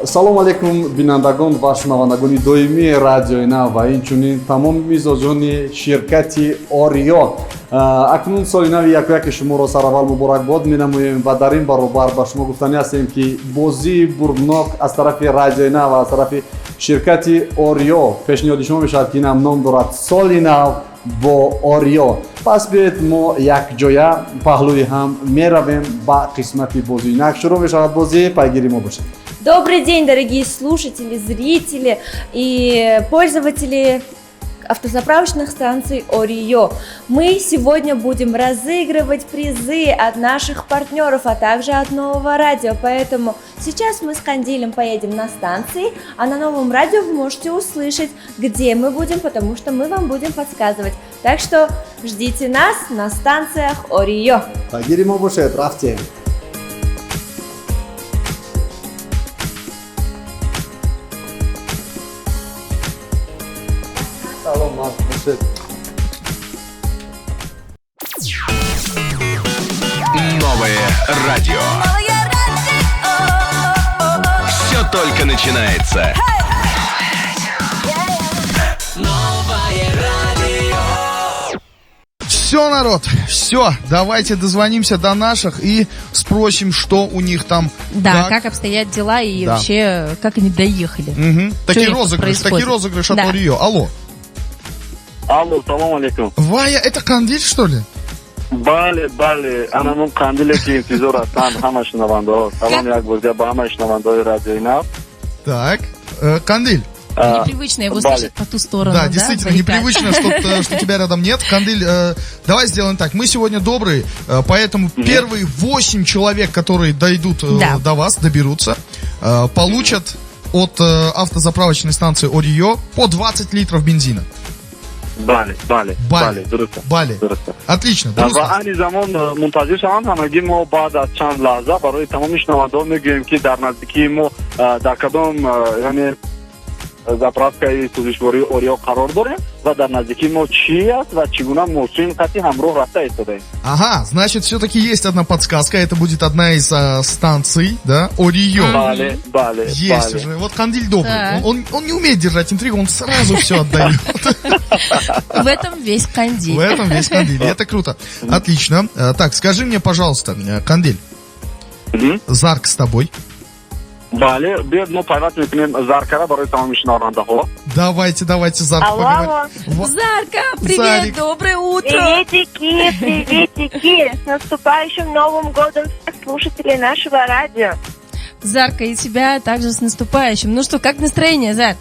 Салом алейкум, бинандагон ва шунавандагони доимии Радиои Нав ва инчунин тамоми мизоҷони ширкати Ориё. Акнун соли нави якояки шуморо сараввал муборакбод менамоем ва дар ин баробар ба шумо гуфтанӣ ҳастем, ки бозии бурднок аз тарафи Радиои Нав ва аз тарафи ширкати Ориё пешниҳоди шумо мешавад, ки инам ном дорад «Соли нав бо Ориё». Пас биёед, мо якҷоя паҳлӯи ҳам меравем ба қисмати бозӣ. Инак шурӯъ мешавад бозӣ, пайгири мо бошед. Добрый день, дорогие слушатели, зрители и пользователи автозаправочных станций Ориё. Мы сегодня будем разыгрывать призы от наших партнеров, а также от нового радио. Поэтому сейчас мы с Кандилем поедем на станции, а на новом радио вы можете услышать, где мы будем, потому что мы вам будем подсказывать. Так что ждите нас на станциях Ориё. Пайгири мо бошед, рафтем. Саломат бошед. Новое радио. Все только начинается. Новое радио. Все, народ, все, давайте дозвонимся до наших и спросим, что у них там. Да, как обстоят дела и вообще, как они доехали. Мгм. Такие у них тут розыгрыш, такие происходит? Розыгрыш от Да. Ориё. Алло. Алло, салом алейкум. Вая, это Кандиль, что ли? Бале, бале, анамун Қандиле, ки интизор ҳастанд ҳама шунавандаҳо. Салом як бор ба ҳама шунавандаҳои Радиои Нав. Так, Кандиль. Непривычно его Бале. Слышать по ту сторону. Да, действительно, баррикад. Непривычно, что тебя рядом нет. Кандиль, давай сделаем так. Мы сегодня добрые, поэтому первые 8 человек, которые дойдут до вас, доберутся, получат от автозаправочной станции Ориё по 20 литров бензина. Бале, бале, Бале. Бале, дуруст. Бале. Дуруст. Отлично. Дуруст. Ва айни замон мунтазир шаванд ҳамагӣ, мо баъд аз чанд лаҳза барои тамоми шунавандаҳо мегӯем, ки дар наздикии мо дар кадом яъне заправкаи сӯзишвории Ориё қарор дорем ва дар наздикии мо чӣ аст ва чӣ гуна мошин қати ҳамроҳ рафта истодаем. Ага, значит, все-таки есть одна подсказка. Это будет одна из станций, да, Ориё. Бале, бале. Есть Бале. Уже. Вот Кандиль добрый. Так. Он не умеет держать интригу, он сразу все отдает. В этом весь Кандиль. В этом весь Кандиль. И это круто. Отлично. Так, скажи мне, пожалуйста, Кандиль, Мгм. Зарк с тобой. Бале, биёд, мо пайваст мекунем Заркара барои тамоми шунавандаҳо. Давайте, давайте, Зарк, Алло, поговорим. Алло. Зарка, привет, Зарик. Доброе утро. Приветики, приветики. С наступающим Новым годом всех слушателей нашего радио. Зарка, и тебя также с наступающим. Ну что, как настроение, Зар?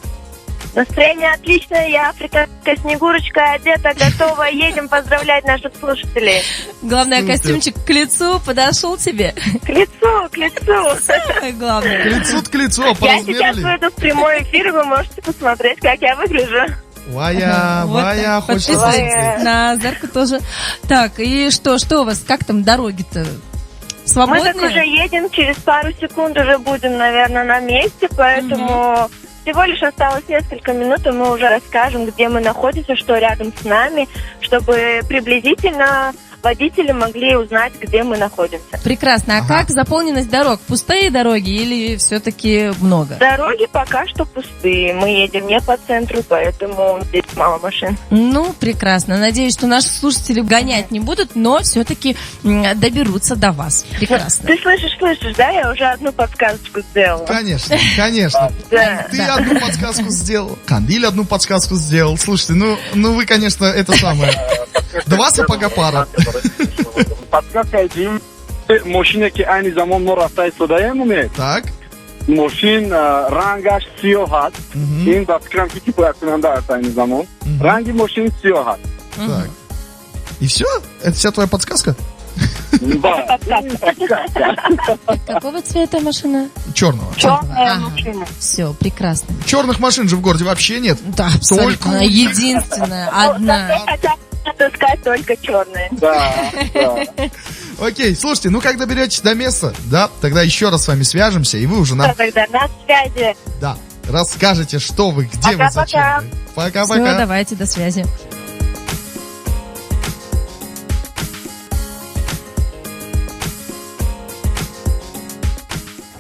Настроение отличное, я африканская снегурочка, одета, готова. Едем поздравлять наших слушателей. Главное, Супер. Костюмчик к лицу подошел тебе. К лицу, к лицу. Самое главное. К лицу к лицу, а по Я размеру сейчас ли? выйду в прямой эфир, и вы можете посмотреть, как я выгляжу. Вая, Вот Вая, так. хочется Подписывайтесь посмотреть. на Зарку тоже. Так, и что у вас, как там дороги-то? Мы Свободные? так уже едем, через пару секунд уже будем, наверное, на месте, поэтому всего лишь осталось несколько минут, и мы уже расскажем, где мы находимся, что рядом с нами, чтобы приблизительно водители могли узнать, где мы находимся. Прекрасно. А Ага. как заполненность дорог? Пустые дороги или все-таки много? Дороги пока что пустые. Мы едем не по центру, поэтому здесь мало машин. Ну, прекрасно. Надеюсь, что наши слушатели гонять не будут, но все-таки доберутся до вас. Прекрасно. Ты слышишь, слышишь, да? Я уже одну подсказочку сделала. Конечно, конечно. Да. Ты одну подсказку сделал, Кандиль одну подсказку сделал. Слушайте, ну вы, конечно, это самое. Два сапога пара. Подсказка дим: мошине, ки айни замон мо рафта истодаем, Умед, Так. мошин рангаш сиёҳ аст. Мгм. Ин ба фикрам, ки кифоякунанда аст. Айни замон ранги мошин сиёҳ аст. Так. И все? Это вся твоя подсказка? Ба, ин подсказка. Какого цвета машина? Черного. Черная Ага. машина. Все, прекрасно. Черных машин же в городе вообще нет. Да, абсолютно. Только у них. Единственная, одна. Зато хотят отыскать только черные. Да. Окей, слушайте, ну когда доберетесь до места, да, тогда еще раз с вами свяжемся, и вы уже нам, Тогда на связи. Да, расскажете, что вы, где вы, Пока-пока. зачем вы. Все, Пока-пока. Давайте, до связи.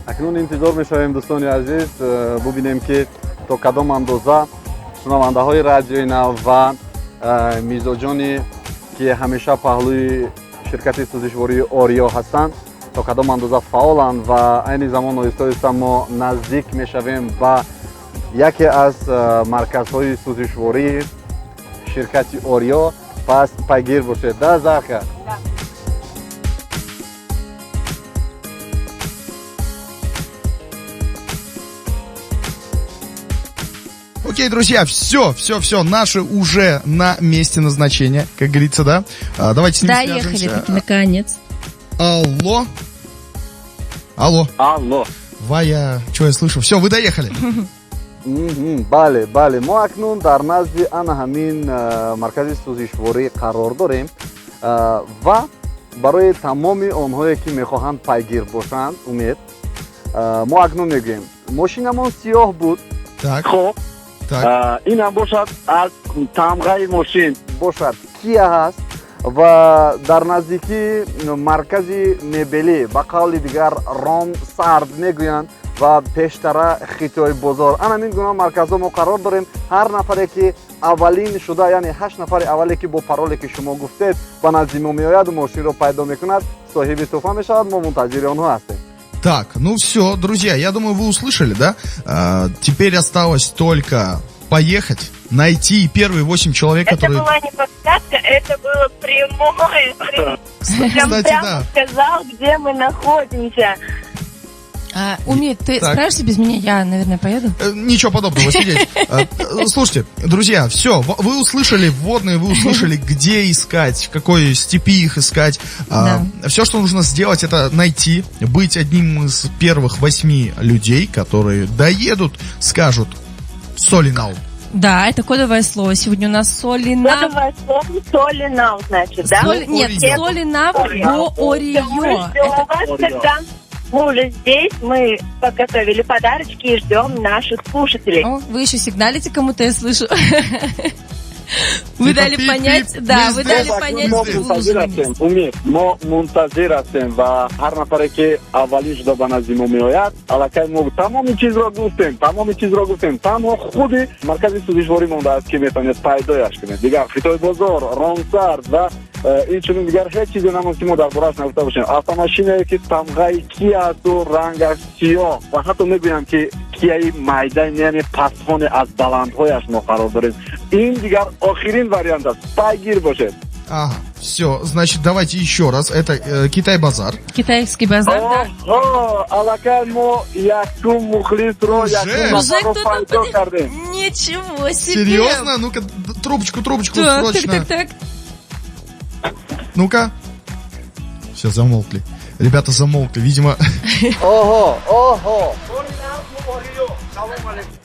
Акнун интизор мешавем, дӯстони азиз, бубинем, ки то кадом андоза шунавандаҳои Радиои Нав ва мизоҷоне, ки ҳамеша паҳлӯи ширкати сӯзишвории Ориё ҳастанд, то кадом андоза фаъоланд. Ва айни замон оҳиста оҳиста мо наздик мешавем ба яке аз марказҳои сӯзишвории ширкати Ориё. Пас пайгир бошед, да, Зарка? Окей, друзья, все, все, все, наши уже на месте назначения, как говорится, да? Давайте с ними Доехали свяжемся. Таки наконец. Алло. Алло. Алло. Вая, что я слышу? Все, вы доехали. Бале, бале, мо акнун дар назди ана ҳамин маркази сӯзишворӣ қарор дорем ва барои тамоми онҳое, ки мехоҳанд пайгир бошанд, Умед, мо акнун мегӯем: мошинамон сиёҳ буд. Так. Хоб. Так. Ин ҳам бошад аз тамғаи мошин. Бошад, Кия ҳаст ва дар наздикии маркази мебелӣ, ба қавли дигар Ром Сард мегӯянд, ва пештара Хитой бозор, ана ҳамин гуна марказҳо мо қарор дорем. Ҳар нафаре, ки аввалин шуда, яъне ҳашт нафари аввале, ки бо пароле, ки шумо гуфтед, ба назди мо меояду мошинро пайдо мекунад, соҳиби тӯҳфа мешавад. Мо мунтазири онҳо ҳастем. Так, ну все, друзья, я думаю, вы услышали, да? Теперь осталось только поехать, найти первые восемь человек, Это которые... была не подсказка, это было прямое. Прям Кстати, прямо да. сказал, где мы находимся. Умит, ты Так. справишься без меня? Я, наверное, поеду. Ничего подобного, сидеть. Слушайте, друзья, все, вы услышали вводные, вы услышали, где искать, в какой степи их искать. Да. Все, что нужно сделать, это найти, быть одним из первых восьми людей, которые доедут, скажут «Солинау». Да, это кодовое слово. Сегодня у нас Солина. Кодовое слово Солинау, значит, да? Соль, нет, Орио. Солинав Орио. по Орио. Всё, Это у вас тогда. Мы уже здесь, мы подготовили подарочки и ждем наших слушателей. О, вы еще сигналите кому-то, я слышу. Вы Типа дали пип-пип, понять, да, мы вы здесь. дали Мо понять, мо что вы мунтазир уже на ҳастем месте. Умед, мо мунтазир ҳастем ва ҳар нафаре, ки аввалин шуда ба назди мо меояд, аллакай мо тамоми чизро гуфтем, тамоми чизро гуфтем, танҳо худи маркази сӯзишворӣ мондааст, ки метавонед пайдояш кунед. Дигар Хитой бозор, Ромсард ва инчунин дигар ҳеҷ чизе намонд, ки мо дар борааш нагуфта бошем. Автомошинае, ки тамғаи Кия асту рангаш сиёҳ ва ҳатто мегӯям, ки Кияи майда, яъне пастхоне аз баландҳояш мо қарор дорем. Ин дигар охирин вариант аст, пайгир бошед. Ага, все, значит, давайте еще раз. Это Китай-базар. Китайский базар, да. Оҳо, аллакай мо якум мухлисро, Уже? якум Уже нафарро кто-то пайдо кардем. Ничего себе! Серьезно? Ну-ка, трубочку, трубочку, Так, так, срочно. так, так. Ну-ка. Все, замолкли. Ребята замолкли. Видимо, Оҳо, оҳо!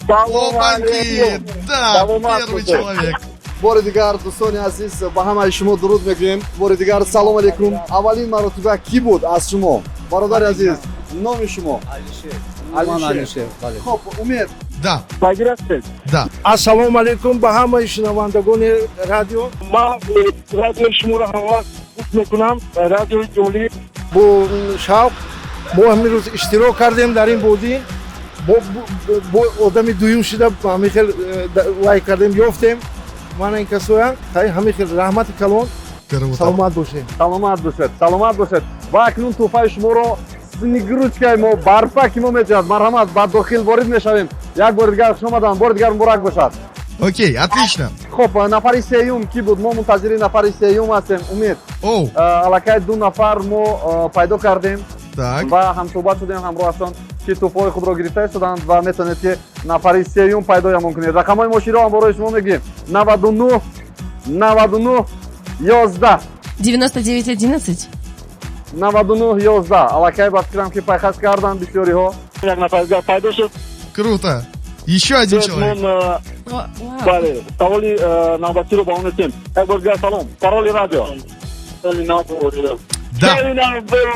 Салом опаньки! алейкум! Да, Саломат первый бошед. человек. Бори дигар, дӯстони азиз, ба ҳамаи шумо дуруд мегӯем. Бори дигар салом алейкум. Аввалин маротиба кӣ буд аз шумо, бародари азиз? Номи шумо? Ман Алишер, бале. Хоб, Умед. Да, Пайгир ҳастед? Да. Ассалому алайкум ба ҳамаи шунавандагони радио. Ман радиои шуморо ҳамавақт гӯш мекунам, радиои ҷолиб, бо шавқ. Мо ҳамин рӯз иштирок кардем дар ин бозӣ, бо одами дуюм шуда ҳамин хел вай кардем, ёфтем мана ин касоя. Ҳамин хел, раҳмати калон. Круто. Саломат бошед. Саломат бошед, саломат бошед. Ва акнун тӯҳфаи шуморо Снегурочкаи мо, барфаки мо метиҳад. Марҳамат, ба дохил ворид мешавем. Як бори дигар хуш омадан, бори дигар муборак бошад. Окей, отлично. Хоб, нафари сеюм кӣ буд? Мо мунтазири нафари сеюм ҳастем, Умед. Оу, Аллакай ду нафар мо пайдо кардем так. Ва ҳамсӯҳбат шудем ҳамроҳашон, ки тӯҳфаҳои худро гирифта истоданд, ва метавонед, ки нафари сеюм пайдоямон кунед. Рақамҳои мошинро ҳам барои шумо мегӯем: 99 99 11. 99-11. 99 11. Аллакай ба фикрам, ки пайхас карданд бисёриҳо. Як нафар дигар пайдо шуд. Круто. Еще один человек. Мон О, вау. Бале, саволи навбатиро ба он метем. Як бор дигар салом. Пароли радио? Да. Соли нав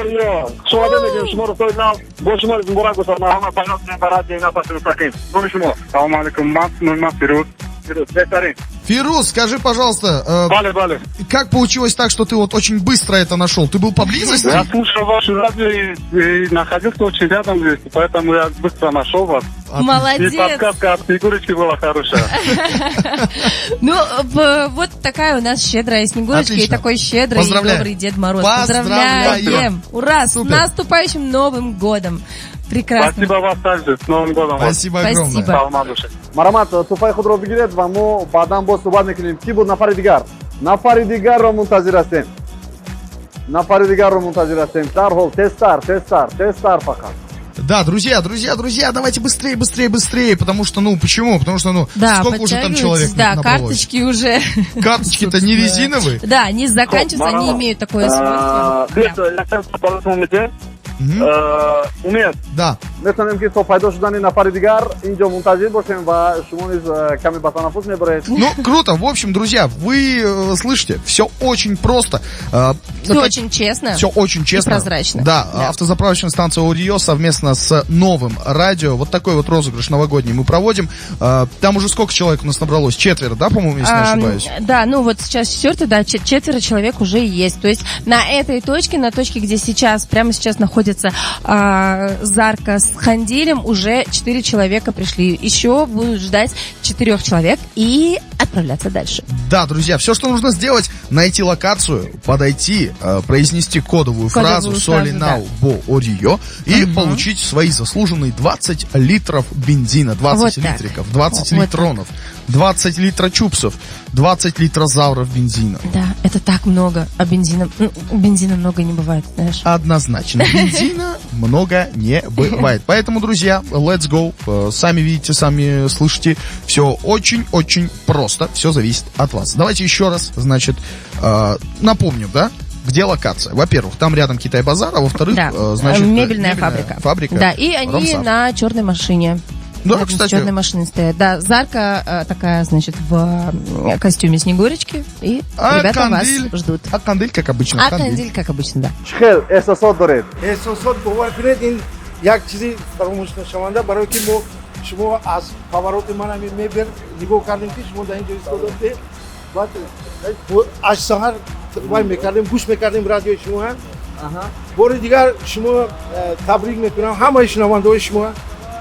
Ориё! Хушомадед мегӯем шуморо, соли нав бо шумо муборак бошад. Марҳамат, пайдо кунем ба радиои Нав паси мустақим. Номи шумо? Салому алейкум, ман номи ман Фирӯз. Фирӯз, беҳтарин. Фируз, скажи, пожалуйста, Бале, бале. Как получилось так, что ты вот очень быстро это нашел? Ты был поблизости? Я слушал ваше радио и находился очень рядом здесь, поэтому я быстро нашел вас. Молодец. И подсказка от Снегурочки была хорошая. Ну, вот такая у нас щедрая Снегурочка и Отлично. такой щедрый и Поздравляем. Добрый Дед Мороз. Поздравляем. Поздравляем! Ура! С Супер. наступающим Новым годом! Прекрасно. Спасибо вас также. С Новым годом вас. Спасибо огромное. Спасибо. Саломат бошед. Марҳамат, тӯҳфаи худро бигиред ва мо баъдан боз суҳбат мекунем. Кӣ буд нафари дигар? Нафари дигарро мунтазир ҳастем, нафари дигарро мунтазир ҳастем. Дарҳол, тезтар, тезтар, тезтар фақат. Да, друзья, друзья, друзья, давайте быстрее, быстрее, быстрее, потому что, ну, почему? Потому что, ну, Да, сколько уже там подтягивайтесь. Человек Да, набралось? Карточки уже. Карточки-то не Собственно. Резиновые. Да, они заканчиваются, они Марҳамат. Имеют такое свойство. Да. Мгм. Умед. Да. Метавонем ки то пайдо шудани нафари дигар инҷо мунтазир бошем ва шумо низ каме ба танаффус мебаред. Ну, круто. В общем, друзья, вы слышите, все очень просто. Все очень честно. Все очень честно. Прозрачно. Да, Да. Автозаправочная станция Ориё совместно с новым радио. Вот такой вот розыгрыш новогодний мы проводим. Там уже сколько человек у нас набралось? Четверо, да, по-моему, если не ошибаюсь? Да, ну вот сейчас четвертый, да, четверо человек уже есть. То есть на этой точке, на точке, где сейчас, прямо сейчас находится Зарка с Хандилем, уже четыре человека пришли. Еще будут ждать четырех человек и отправляться дальше. Да, друзья, все, что нужно сделать, найти локацию, подойти, произнести кодовую Кодовую фразу «Соли фразу, нав бо Ориё» и получить свои заслуженные 20 литров бензина, 20 Вот так. литриков, 20 Вот литронов, 20 литра чупсов, 20 литрозавров бензина. Да, это так много. А бензина, ну, бензина много не бывает, знаешь. Однозначно. Бензина много не бывает. Поэтому, друзья, let's go. Сами видите, сами слышите. Все очень-очень просто. Все зависит от вас. Давайте еще раз, значит, напомню, да? Где локация? Во-первых, там рядом Китай-базар, а во-вторых, Да, значит, мебельная фабрика. Фабрика. Да, и они Ромсав. На черной машине. Да, Рядом с кстати. Черной машиной стоят. Да, Зарка такая, значит, в костюме Снегурочки. И А ребята Кандиль? Вас ждут. А Кандиль, как обычно. А Кандиль, как обычно, да. Чӣ хел эҳсосот доред? Эҳсосот, бовар кунед, ин як чизи фаромӯшнашаванда, барое ки мо шумо аз повороти ман ҳамин мебел нигоҳ кардем, ки шумо дар ин ҷо истода будед. Баъд аз саҳар вай мекардем, гӯш мекардем радиои шумо. Бори дигар шумо табрик мекунам, ҳамаи шунавандаҳои шумо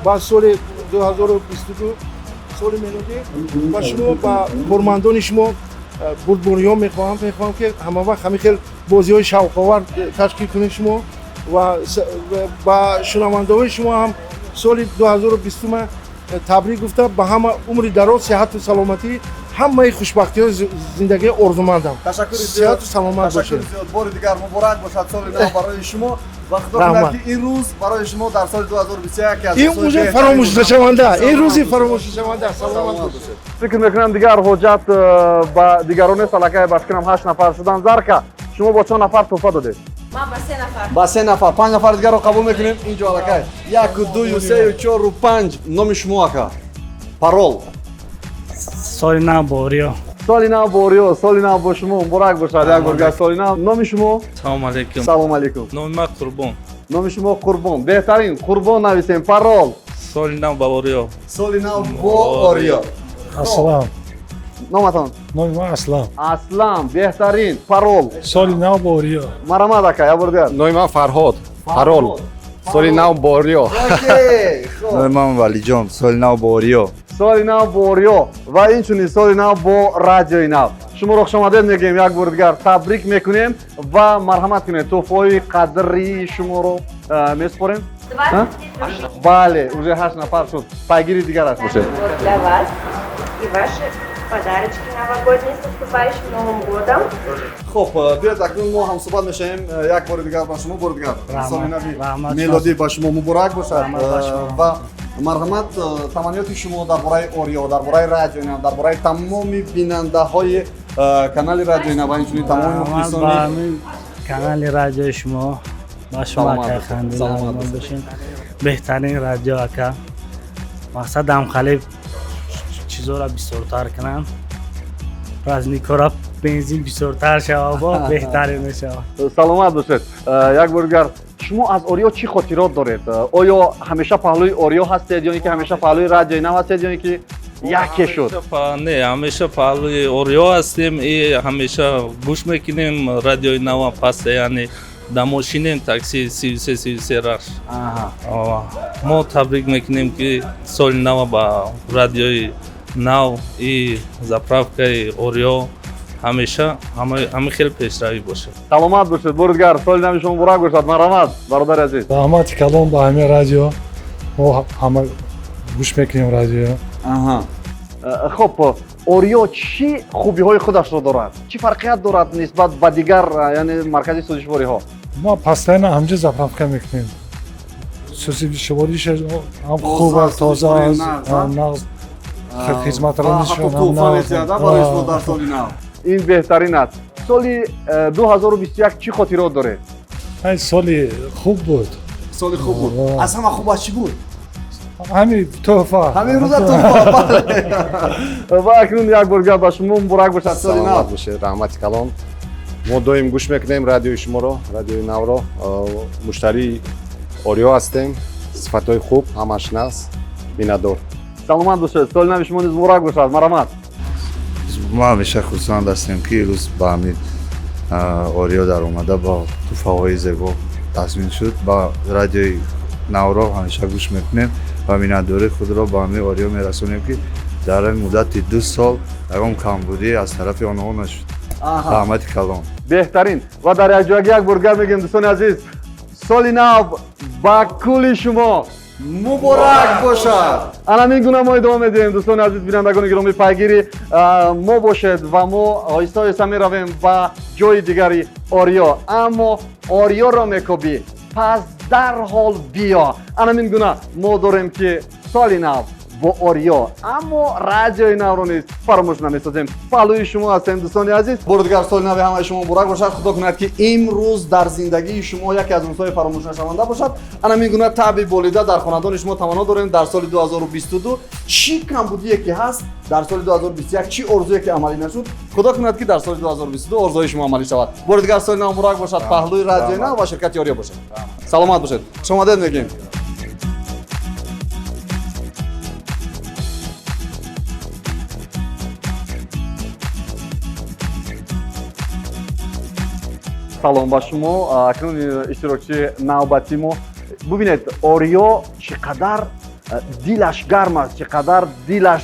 ба соли 2022, соли мелодӣ. Ба шумо, ба кормандони шумо бурдбориҳо мехоҳам. Мехоҳам, ки ҳама вақт ҳамин хел бозиҳои шавқовар ташкил кунед шумо ва ба шунавандаҳои шумо ҳам соли 2020 табрик гуфта, ба ҳама умри дароз, сиҳату саломатӣ, ҳамаи хушбахтиҳои зиндагӣ орзумандам. Ташаккури зиёд. Сиҳату саломат Ташаккури бошед. зиёд. Бори дигар муборак бошад соли нав барои шумо ва худо Раҳмат. кунад, ки ин рӯз барои шумо дар соли 2021 аз Ин рӯзҳои уже беҳтарин фаромӯшнашаванда, бошад. Ин рӯзи фаромӯшнашаванда. Саломат бошед. Фикр мекунам, дигар ҳоҷат ба дигарон нест. Аллакай, ба фикрам, ҳашт нафар шудан. Зарка, шумо бо чанд нафар тӯҳфа додед? Ман ба се нафар. Ба се нафар. Панҷ нафар дигарро қабул мекунем. Инҷо аллакай яку, дую, сею, чору, панҷ. Номи шумо, ака? Парол? Соли нав бо Ориё. Соли нав бо Ориё, соли нав бо шумо. Муборак бошад як бор дигар соли нав. Номи шумо? Салом алейкум. Салом алейкум. Номи ман Қурбон. Номи шумо Қурбон. Беҳтарин. Қурбон нависем. Парол? Соли нав ба Ориё. Соли нав бо Ориё. Аслам. Номатон? Номи ман Аслам. Аслам, беҳтарин. Парол? Соли нав бо Ориё. Марҳамат, ака, як бор дигар. Номи ман Фарҳод. Парол: соли нав бо Ориё. Окей, хуб. Номи ман Валиҷон. Соли нав бо Ориё. Соли нав бо Ориё ва инчунин соли нав бо радиои нав. Шуморо хушомадед мегӯем, як бори дигар табрик мекунем ва марҳамат кунед, тӯҳфаҳои қадрии шуморо месупорем. А? Бале, уже ҳашт нафар шуд. Пайгири дигараш бошед. Вот для вас и ваши подарочки новогодние, с наступающим Новым годом. Хуб, биёед, акнун мо ҳамсӯҳбат мешавем. Як бори дигар ба шумо, бори дигар Раҳмат, соли нави раҳмат. мелодӣ ба шумо муборак бошад. Раҳмат ба шумо. Ва марҳамат, таманниёти шумо дар бораи Ориё, дар бораи радиои нав, дар бораи тамоми бинандаҳои канали радиои нав ва инчунин тамоми Раҳмат ба мухлисони. Ҳамин канали радиои шумо, ба шумо, Саломат акай бошед, Хандил. Саломат Саломат бошед. бошед. Беҳтарин радио, ака. Мақсад ҳамхали чизоро бисёртар кунанд, праздникора бензин бисёртар шава, бо беҳтарин мешавад. Саломат бошед. Як бори дигар, шумо аз Ориё чӣ хотирот доред? Оё ҳамеша паҳлӯи Ориё ҳастед ё ин ки ҳамеша паҳлӯи радиои нав ҳастед ё ин ки Яке шуд. Не, ҳамеша паҳлӯи Ориё ҳастем и ҳамеша гӯш мекунем радиои нава паста, яъне дар мошинем такси 33 33 Рахш. Мо табрик мекунем, ки соли нава ба радиои нав и заправкаи Ориё ҳамеша ҳама хел пешравӣ бошад. Саломат бошед. Бори дигар соли нави шумо муборак бошад. Марҳамат, бародари азиз. Раҳмати калон ба ҳамин радио. Мо ҳама гӯш мекунем радио. Хуб, Ориё чӣ хубиҳои худашро дорад? Чӣ фарқият дорад нисбат ба дигар, яъне маркази сӯзишвориҳо? Мо постоянно ҳамҷо заправка мекунем. Сӯзишвориш ҳам хуб аст, тоза аст, нағз, хизматронишон ҳам нағз. Барои шумо дар соли нав ин беҳтарин аст. Соли 2021 чӣ хотирот доред? Соли хуб буд. Соли хуб буд. Аз ҳама хубаш чӣ буд? Ҳамин тӯҳфа. Ҳамин рӯза тӯҳфа. Ва акнун як бор дигар ба шумо муборак бошад соли нав. Саломат бошед, раҳмати калон. Мо доим гӯш мекунем радиои шуморо, радиои навро. Муштарии Ориё ҳастем. Сифатҳои хуб, ҳамаш нағз, миннатдор. Саломат бошед. Соли нави шумо низ муборак бошад. Марҳамат. Мо ҳамеша хурсанд ҳастем, ки ирӯз ба ҳамин Ориё даромада бо тӯҳфаҳои зебо тасмин шуд. Ба радиои навро ҳамеша гӯш мекунем ва миннатдории худро ба ҳамин Ориё мерасонем, ки дар ин муддати 2 сол ягон камбудӣ аз тарафи онҳо нашуд. Раҳмати калон. Беҳтарин. Ва дар якҷоягӣ як бор дигар мегӯем, дӯстони азиз, соли нав ба кулли шумо муборак бошад. Ана ҳамин гуна мо идома медиҳем, дӯстони азиз, бинандагони гиромӣ, пайгири мо бошед ва мо оҳиста оҳиста меравем ба ҷои дигари Ориё. Аммо Ориёро мекобӣ, пас дарҳол биё. Ана ҳамин гуна мо дорем, ки соли нав бо Ориё, аммо радиои навро низ фаромӯш намесозем. Паҳлӯи шумо ҳастем, дӯстони азиз. Бори дигар соли нави ҳамаи шумо муборак бошад. Худо кунад, ки имрӯз дар зиндагии шумо яке аз рӯзҳои фаромӯшнашаванда бошад. Ана ҳамин гуна таъби болида дар хонадони шумо таманно дорем. Дар соли 2022 чӣ камбудие ки ҳаст, дар соли 2021 чӣ орзуе ки амалӣ нашуд, худо кунад, ки дар соли 2022 орзуҳои шумо амалӣ шавад. Бори дигар соли нав муборак бошад. Паҳлӯи радиои нав ва ширкати Ориё бошад. Саломат бошед. Хушомадед мегӯем. Салом ба шумо. Акнун иштирокчии навбати мо. Бубинед, Ориё чӣ қадар дилаш гарм аст, чӣ қадар дилаш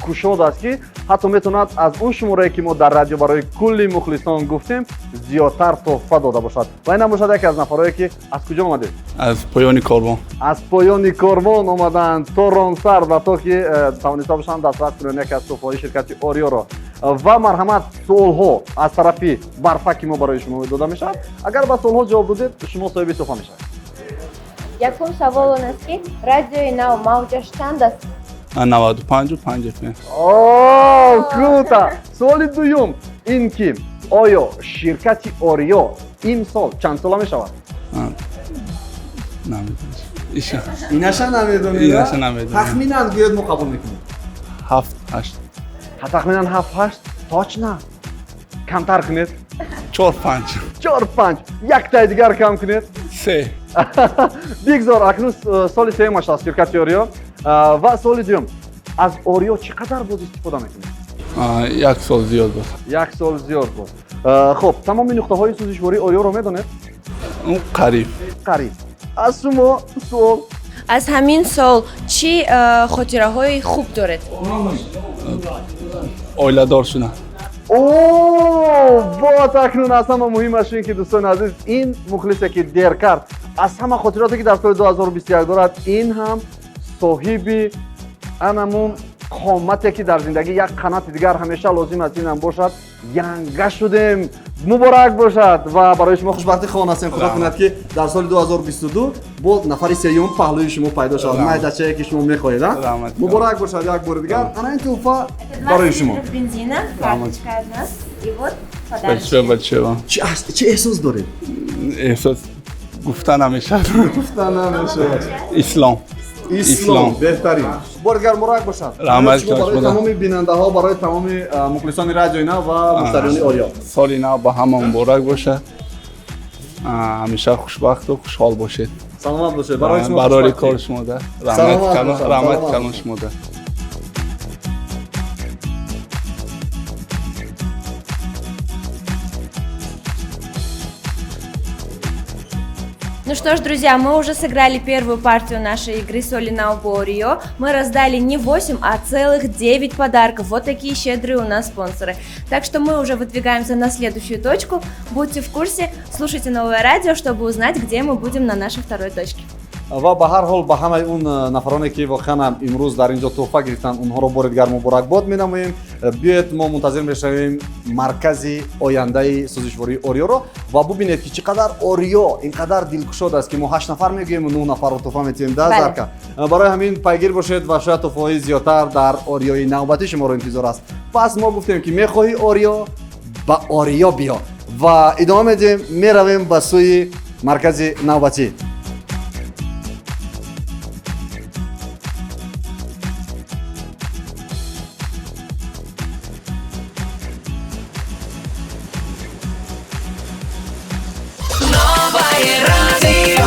кушод аст, ки ҳатто метавонад аз он шуморае, ки мо дар радио барои кулли мухлисон гуфтем, зиёдтар тӯҳфа дода бошад. Ва ин бошад яке аз нафарое, ки аз куҷо омадед? Аз поёни корвон. Аз поёни корвон омаданд то Ронсар ва то ки тавониста бошанд дастрас кунанд яке аз тӯҳфаҳои ширкати Ориёро. Ва марҳамат, суолҳо аз тарафи барфаки мо барои шумо дода мешавад. Агар ба суолҳо ҷавоб додед, шумо соҳиби тӯҳфа мешавед. Якум савол он аст, ки радиои нав мавҷаш чанд аст? 95,5 FM. О, круто! Суоли дуюм ин ки оё ширкати Ориё имсол чанд сола мешавад? Инаша намедонед? Инаша намедонам. Тахминан гӯед, мо қабул мекунем. 7-8. Тахминан 7-8? Точно? Камтар кунед. 4-5. 4-5. Яктаи дигар кам кунед. 3. Бигзор, акнун соли сеюмаш аст ширкати Ориё. Ва соли дуюм, аз Ориё чӣ қадар боз истифода мекунед? 1 сол зиёд буд. 1 сол зиёд буд. Хуб, тамоми нуқтаҳои сӯзишвории Ориёро медонед? Қариб. Қариб. Аз шумо суол. Аз ҳамин сол чӣ хотираҳои хуб доред? Оиладор шудам. О, вот акнун аз ҳама муҳимаш ин ки, дӯстони азиз, ин мухлисе, ки дер кард, аз ҳама хотироте, ки дар соли 2021 дорад, ин ҳам соҳиби анамун қомате, ки дар зиндагӣ як қанати дигар ҳамеша лозим аст, ин ҳам бошад. Янга шудем. Муборак бошад ва барои шумо хушбахтӣ хоҳон ҳастем. Худо кунад, ки дар соли 2022 бо нафари сеюм паҳлӯи шумо пайдо шавад, майдачае, ки шумо мехоҳед. Муборак бошад як бори дигар. Ана ин тӯҳфа барои шумо. Чӣ эҳсос доред? Эҳсос гуфта намешавад. Гуфта намешавад. Ислом. Ислом беҳтарин. Бори дигар муборак бошад. Раҳмат барои тамоми бинандаҳо, барои тамоми мухлисони радиои нав ва муштариёни Ориё. Соли нав ба ҳама муборак бошад. Ҳамеша хушбахту хушҳол бошед. Саломат бошед. Барои шумо барори кори шумо да. Раҳмат калон шумо да. Ну что ж, друзья, мы уже сыграли первую партию нашей игры Соли нав бо Ориё. Мы раздали не 8, а целых 9 подарков. Вот такие щедрые у нас спонсоры. Так что мы уже выдвигаемся на следующую точку. Будьте в курсе, слушайте новое радио, чтобы узнать, где мы будем на нашей второй точке. Ва ба ҳар ҳол ба ҳамаи он нафароне, ки воқеан ҳам имрӯз дар ин ҷо тӯҳфа гирифтанд, онҳоро бори дигар муборакбод менамоем. Биёед, мо мунтазир мешавем маркази ояндаи сӯзишвории Ориёро ва бубинед, ки чӣ қадар Ориё ин қадар дилкушод аст, ки мо ҳашт нафар мегӯем, нӯҳ нафарро тӯҳфа метиҳем да. Бале. Зарка, барои ҳамин пайгир бошед ва шояд тӯҳфаҳои зиёдтар дар Ориёи навбатӣ шуморо интизор аст. Пас мо гуфтем, ки мехоҳӣ Ориё, ба Ориё биё, ва идома медиҳем, меравем ба сӯи маркази навбатӣ. Новое радио.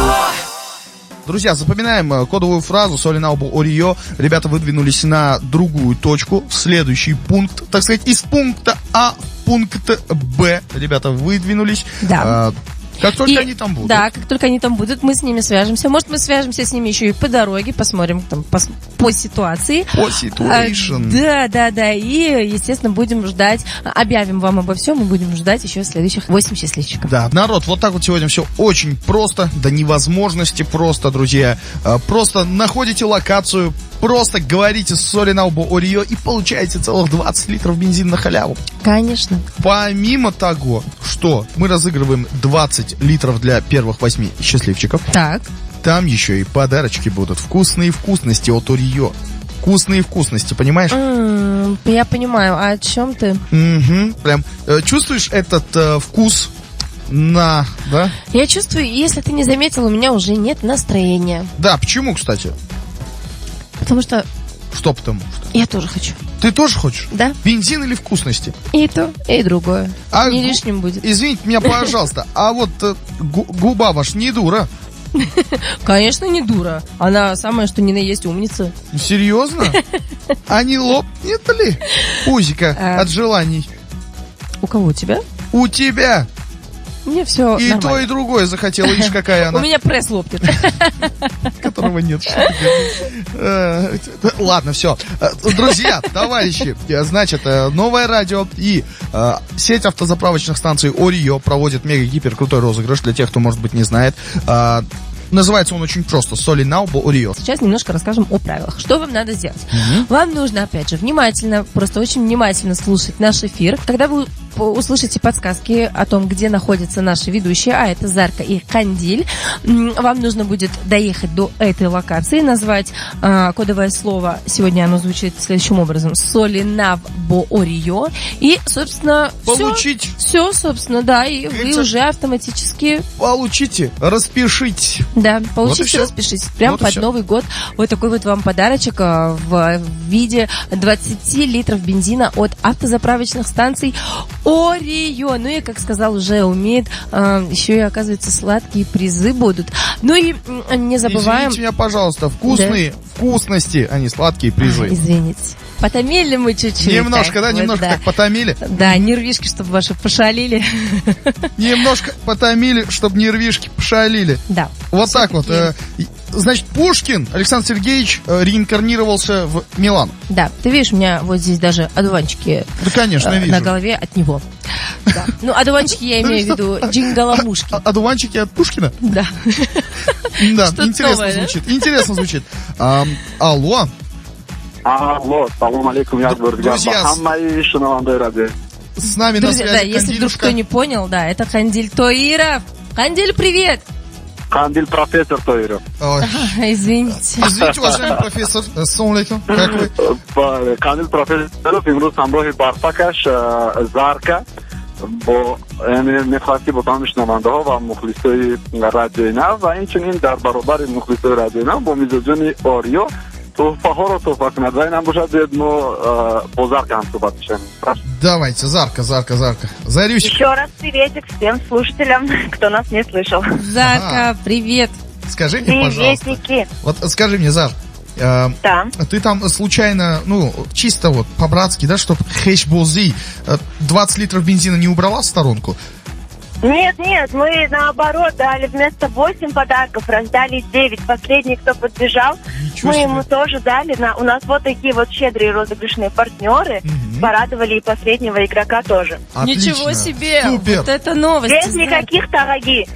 Друзья, запоминаем кодовую фразу Соли нав бо Ориё. Ребята выдвинулись на другую точку, в следующий пункт, так сказать, из пункта А в пункт Б. Ребята выдвинулись. Да. Как только они там будут. Да, как только они там будут, мы с ними свяжемся. Может, мы свяжемся с ними еще и по дороге, посмотрим там по ситуации. По situation. Да. И, естественно, будем ждать, объявим вам обо всем и будем ждать еще следующих 8 счастливчиков. Да, народ, вот так вот сегодня все очень просто, до невозможности просто, друзья. Просто находите локацию, просто говорите Соли нав бо Ориё и получаете целых 20 литров бензина на халяву. Конечно. Помимо того, что мы разыгрываем 20 литров для первых 8 счастливчиков. Так. Там еще и подарочки будут. Вкусные вкусности от Ориё. Вкусные вкусности, понимаешь? Я понимаю, а о чем ты? Угу, прям чувствуешь этот вкус на, да? Я чувствую, если ты не заметил, у меня уже нет настроения. Да, почему, кстати? Потому что... Что потому что? Я тоже хочу. Ты тоже хочешь? Да. Бензин или вкусности? И то, и другое. Не лишним будет. Извините меня, пожалуйста, а вот губа ваша не дура? Конечно, не дура. Она самая, что ни на есть умница. Серьезно? А не лопнет ли пузика от желаний? У кого? У тебя? У тебя. Мне все И нормально. то, и другое захотела. Видишь, какая она. У меня пресс лопнет. Которого нет. Ладно, все. Друзья, товарищи, значит, новое радио и сеть автозаправочных станций Ориё проводит мега-гипер крутой розыгрыш для тех, кто, может быть, не знает. Называется он очень просто. Соли нав бо Ориё. Сейчас немножко расскажем о правилах. Что вам надо сделать? Вам нужно, опять же, внимательно, просто очень внимательно слушать наш эфир. Когда вы услышите подсказки о том, где находятся наши ведущие, а это Зарка и Кандиль, вам нужно будет доехать до этой локации, назвать кодовое слово. Сегодня оно звучит следующим образом. Соли нав бо Ориё. И, собственно, получить. Все, собственно, да, и вы уже автоматически... Получите, распишите. Да, получите, вот распишитесь. Прям вот под Новый год. Вот такой вот вам подарочек в виде 20 литров бензина от автозаправочных станций Ориё. Ну и, как сказал уже Умид, еще и, оказывается, сладкие призы будут. Ну и не забываем... Извините меня, пожалуйста, вкусные вкусности, а не сладкие призы. Извините. Потомили мы чуть-чуть. Немножко, так, да, вот, немножко да. Так потомили. Да, нервишки, чтобы ваши пошалили. Немножко потомили, чтобы нервишки пошалили. Да. Вот так вот. Значит, Пушкин Александр Сергеевич реинкарнировался в Милан. Да, ты видишь, у меня вот здесь даже одуванчики. Да, конечно, вижу. На голове от него. Да. Ну, одуванчики я имею в виду джингаламушки. Одуванчики от Пушкина? Да. Да, интересно звучит. Интересно звучит. Алло. Алло, салам алейкум, я Друзья, с нами на связи да, если вдруг кто не понял, да, это Кандиль Тоиров. Кандиль, привет! Кандиль профессор Тоиров. Извините. Извините, уважаемый профессор. Ассаламу алейкум. Как вы? Кандил профессор Тоиров имрӯз ҳамроҳи барфакаш Зарка бо яъне мехоҳад ки бо тамоми шунавандаҳо ва мухлисои радиои нав ва инчунин дар баробари мухлисои радиои нав бо мизоҷони Ориё туҳфаҳоро туҳфа кунад ва инам бошад, биёед мо бо Зарка ҳам суҳбат бишавем. Давайте, Зарка, Зарка, Зарка. Зарюсик. Еще раз приветик всем слушателям, кто нас не слышал. Зарка, привет. Скажи мне, пожалуйста. Приветики. Вот скажи мне, Зар, да. Ты там случайно, ну, чисто вот по-братски, да, чтоб хэшбози, 20 литров бензина не убрала в сторонку? Нет, нет, мы наоборот дали вместо 8 подарков, раздали 9. Последний, кто подбежал, Ничего мы себе. ему тоже дали. У нас вот такие вот щедрые розыгрышные партнеры. Порадовали и последнего игрока тоже. Отлично. Ничего себе! Супер. Вот это новость. Без никаких тараги.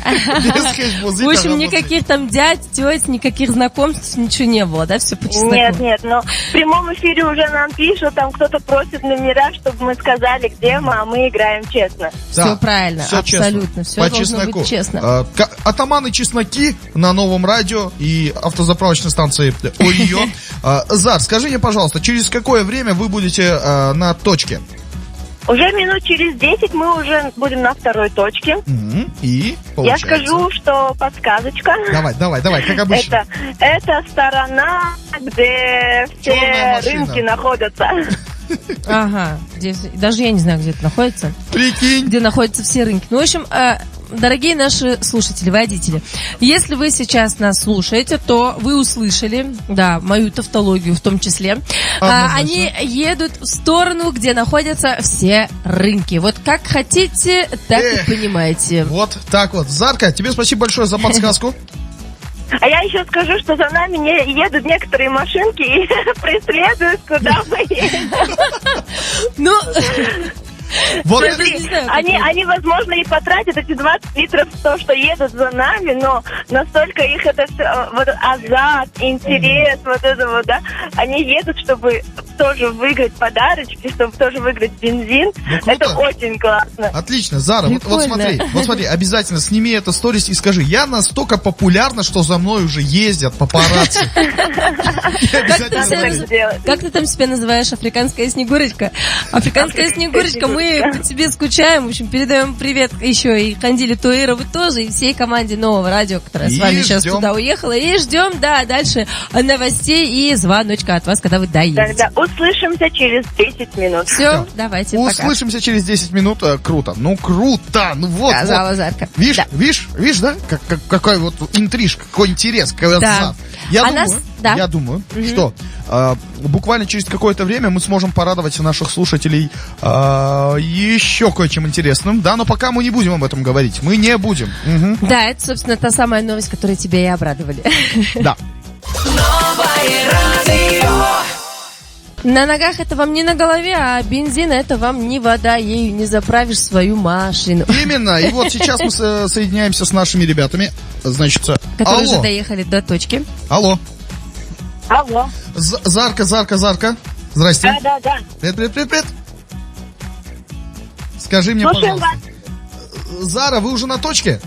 В общем, никаких там дядь, теть, никаких знакомств, ничего не было, да? Все по чесноку. Нет, нет, но в прямом эфире уже нам пишут, там кто-то просит номера, чтобы мы сказали, где мы, а мы играем честно. Да, Все правильно, всё честно. абсолютно. Все По должно чесноку. быть честно. Атаманы чесноки на новом радио и автозаправочной станции ОРИО. Зар, скажи мне, пожалуйста, через какое время вы будете на точке? Уже минут через 10 мы уже будем на второй точке. Мгм. И Я получается. скажу, что подсказочка. Давай, давай, давай, как обычно. Это сторона, где все Черная машина. рынки находятся. Ага, даже я не знаю, где это находится. Прикинь. Где находятся все рынки. Ну, в общем, дорогие наши слушатели, водители, если вы сейчас нас слушаете, то вы услышали, да, мою тавтологию в том числе. Однозначно. Они едут в сторону, где находятся все рынки. Вот как хотите, так Эх. и понимаете. Вот так вот. Зарка, тебе спасибо большое за подсказку. А я еще скажу, что за нами не едут некоторые машинки и преследуют, куда мы едем. Ну, Вот Смотри, не знаю, как они, это. они, возможно, и потратят эти 20 литров в то, что едут за нами, но настолько их это всё, вот азарт, интерес, вот это вот, да, они едут, чтобы тоже выиграть подарочки, чтобы тоже выиграть бензин. Ну, круто. Это очень классно. Отлично, Зара, вот Прикольно. смотри, обязательно сними это сторис и скажи, я настолько популярна, что за мной уже ездят папарацци. Я Как ты, обязательно себя так наз- сделать. как ты там себя называешь? Африканская снегурочка? Африканская снегурочка, мы по тебе скучаем. В общем, передаем привет еще и Кандилю Туирову тоже, и всей команде Нового радио, которая с И вами сейчас ждем. туда уехала. И ждем, да, дальше новостей и звоночка от вас, когда вы доедете. Тогда услышимся через 10 минут. Все, давайте, пока. Услышимся через 10 минут. Круто. Ну, круто. Ну вот, Сказала вот. Зарка. Видишь, Да. видишь, да? Какой вот интрижка, какой интерес, какой Да. азарт. Я А думаю, нас- да. я думаю, что буквально через какое-то время мы сможем порадовать наших слушателей еще кое-чем интересным. Да, но пока мы не будем об этом говорить. Мы не будем. Мгм. Да, это, собственно, та самая новость, которой тебя и обрадовали. Да. Новое радио. На ногах это вам не на голове, а бензин это вам не вода, ею не заправишь свою машину. Именно. И вот сейчас мы соединяемся с нашими ребятами. Значит, Которые алло. уже доехали до точки. Алло. Алло. Зарка, Зарка, Зарка. Здрасте. Да, да, да. Привет, привет, привет, привет. Скажи мне, Слушаем пожалуйста. Зара, вы уже на точке?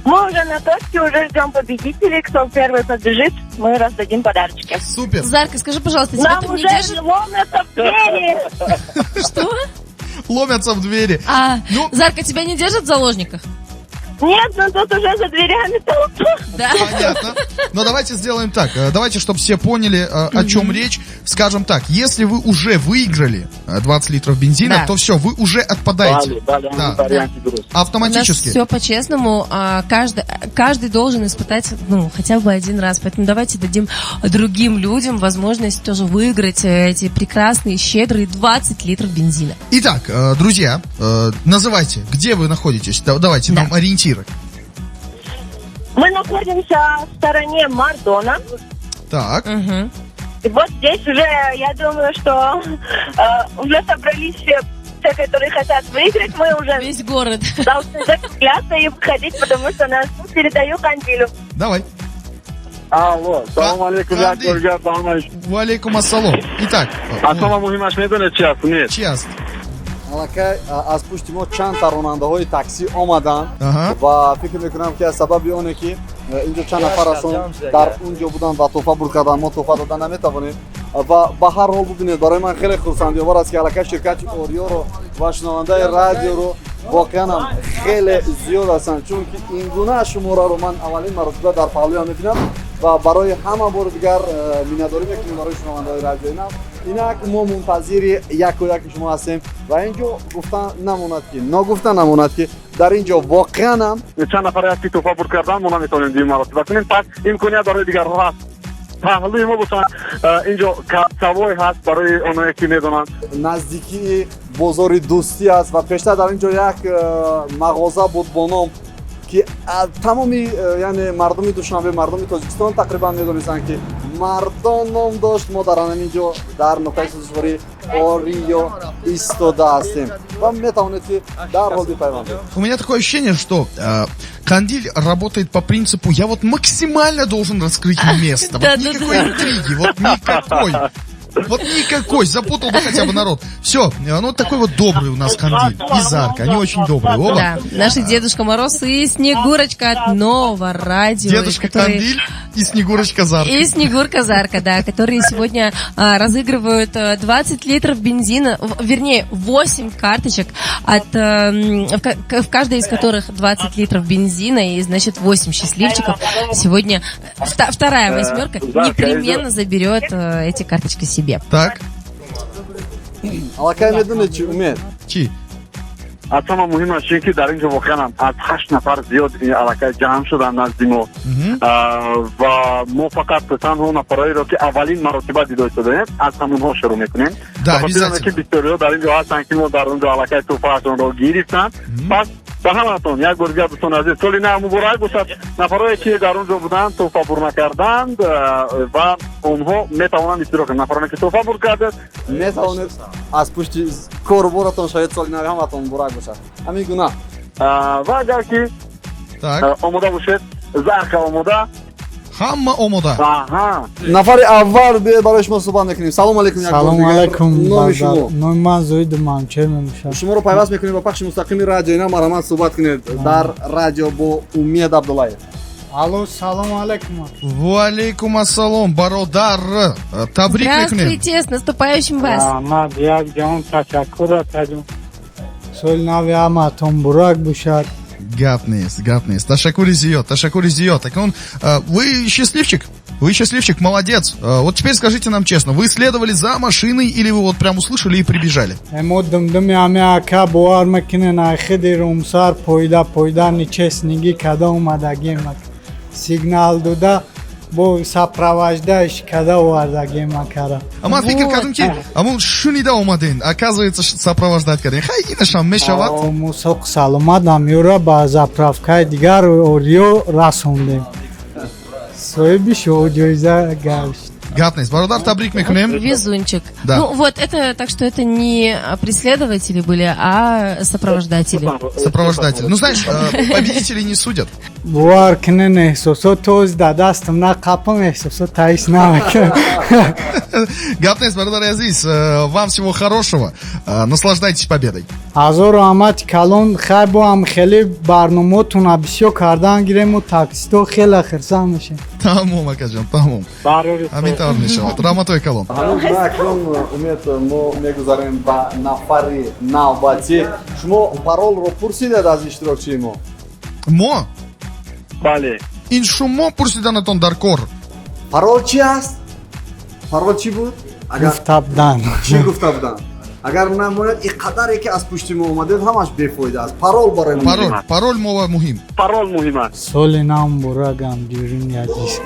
Мы уже на точке, уже ждем победителей. Кто первый побежит, мы раздадим подарочки. Супер. Зарка, скажи, пожалуйста, тебя Нам там не уже держат? ломятся в двери. Что? Ломятся в двери. А, Ну. Зарка, тебя не держат в заложниках? Нет, ну тут уже за дверями толпа. Да. Понятно. Но давайте сделаем так. Давайте, чтобы все поняли, о чем речь. Скажем так, если вы уже выиграли 20 литров бензина, Да. то все, вы уже отпадаете. Бале, бале, Да. варианти дуруст. Автоматически. У нас все по-честному. Каждый должен испытать, ну, хотя бы один раз. Поэтому давайте дадим другим людям возможность тоже выиграть эти прекрасные, щедрые 20 литров бензина. Итак, друзья, называйте, где вы находитесь. Давайте Да. нам ориентиры. Мы находимся в стороне Мардона. Так. Мгм. И вот здесь уже, я думаю, что уже собрались все, те, которые хотят выиграть. Мы уже Весь город. должны закругляться и выходить, потому что нас передаю Кандилю. Давай. Алло, салом алейкум, як Кандил. бор дигар ба ҳамаи Валейкум ассалом. Итак, Аз ҳама муҳимаш медонед чи аст? Нет. чи аст? Аллакай аз пушти мо чанд та ронандаҳои таксӣ омаданд Аҳа. ва фикр мекунам ки аз сабаби оне ки инҷо чанд нафар ҳастанд дар он ҷо буданд ва тӯҳфа бурд карданд, мо тӯҳфа дода наметавонем ва ба ҳар ҳол бубинед, барои ман хеле хурсандиовар аст ки аллакай ширкати Ориёро ва шунавандаи радиоро воқеан ҳам хеле зиёд ҳастанд, чунки ин гуна шумораро ман аввалин маротиба дар паҳлӯям мебинам ва барои ҳама бори дигар миннатдорӣ мекунем барои шунавандаҳои радиои Нав. Инак мо мунтазири яку яки шумо ҳастем ва ин ҷо гуфта намонад ки ногуфта намонад ки дар ин ҷо воқеан ҳам чанд нафар аст ки тӯҳфа бурд кардан, мо наметавонем дуюм маротиба кунем, пас имконият барои дигарҳо ҳаст. Паҳлӯи мо бошанд, инҷо касавой ҳаст барои оное ки медонанд. Наздикии Бозори Дӯстӣ аст ва пештар дар ин ҷо як мағоза буд бо ном, ки тамоми, яъне мардуми Душанбе, мардуми Тоҷикистон тақрибан медонистанд, ки Мардон ном дошт. Мо дар ҳамин ҷо, дар нуқтаи сӯзишвории Ориё истода ҳастем ва метавонед, ки дар ҳол бипайвандед. У меня такое ощущение, что Кандиль работает по принципу: я вот максимально должен раскрыть место. Вот никакой интриги, вот никакой. Вот никакой, запутал бы хотя бы народ. Все, ну такой вот добрый у нас Кандиль и Зарка, они очень добрые оба. Да, наши Дедушка Мороз и Снегурочка от Нового радио. Дедушка Кандиль и Снегурочка Зарка. И Снегурка Зарка, да, которые сегодня разыгрывают 20 литров бензина, вернее, 8 карточек, в каждой из которых 20 литров бензина, и, значит, 8 счастливчиков сегодня, вторая восьмерка непременно заберет эти карточки себе. Так. Аллакай медонед чи, Умед? Чӣ? Аз ҳама муҳимаш ин ки дар ин ҷо воқеан аз ҳашт нафар зиёд аллакай ҷамъ шуданд назди мо ва мо фақат танҳо нафарҳоеро, ки аввалин маротиба дида истодаем, аз ҳамонҳо шурӯъ мекунем, ки бисёриҳо дар ин ҷо ҳастанд, ки мо дар он ҷо аллакай тӯҳфаашонро гирифтанд. Пас ба ҳаматон як бор дигар, дӯстони азиз, соли нав муборак бошад. Нафарое, ки дар он ҷо буданд, тӯҳфа бур накарданд ва онҳо метавонанд иштирок кунанд. Нафароне, ки тӯҳфа бур кардед, метавонед аз пушти коруборатон шавед. Соли нави ҳаматон муборак бошад, ҳамин гуна. Ва агар ки омода бошед, Зарка омода? Ҳама омода. Нафари аввал, биёед, барои шумо суҳбат мекунем. Салом алейкум. Салом алейкум. Номи шумо? Номи ман Зоиду Мамчер мебошад. Шуморо пайваст мекунем ба пахши мустақими радио. Ина, марҳамат, суҳбат кунед дар радио бо Умед Абдуллаев. Алло, салом алейкум. Ва алейкум ассалом, бародар, табрик мекунем. Здравствуйте, с наступающим вас. Раҳмат, як ҷаҳон ташаккур, атаҷон. Соли нави ҳаматон муборак бошад. Гап нест, гап нест. Ташаккури зиёд, ташаккури зиёд. Так он, вы счастливчик, вы счастливчик, молодец. Вот теперь скажите нам честно, вы следовали за машиной или вы вот прям услышали и прибежали? Мо думдуми ҳами ака, бовар мекунен, айхиди Румсар пойда пойда ничестниги када омадагем, сигнал дода, бо сопровождающий када овардагем акара. Ман фикр кардам, ки ҳамун шунида омаден, оказывается, сопровождать кардем. Хай, инашам мешавад. Мусоқ саломат ҳамёра ба заправкаи дигар Ориё расондем, соҳиби ҷоиза гашт. Гап нест, бародар, табрик мекунем. Везунчик. Да. Ну вот, это так что это не преследователи были, а сопровождатели. Сопровождатели. Ну, знаешь, победителей не судят. Бовар кунен, эҳсосот тоз да дастам нақапам, эҳсосот таис намекунам. Гап нест, бародари азиз, вам всего хорошего. Наслаждайтесь победой. Ҳазору раҳмати калон. Хай, бо ҳам хеле барномаотона бисёр кардан гирему, таксисто хеле хирсанд мешем. Тамом, акаҷон, тамом. Ҳамин тавр мешавад. Раҳматҳои калон. Акнун, Умед, мо мегузарем ба нафари навбатӣ. Шумо паролро пурсидед аз иштирокчии мо? Мо? Бале. Ин шумо пурсиданатон дар кор. Парол чи аст? Парол чӣ буд? Гуфта буданд. Чӣ гуфта буданд? Агар намояд, ин қадаре ки аз пушти мо омадед, ҳамаш бефоида аст. Парол барои мо. Парол, парол мо муҳим. Парол муҳим аст. Соли нав муборак, ҳамдиёрини азиз.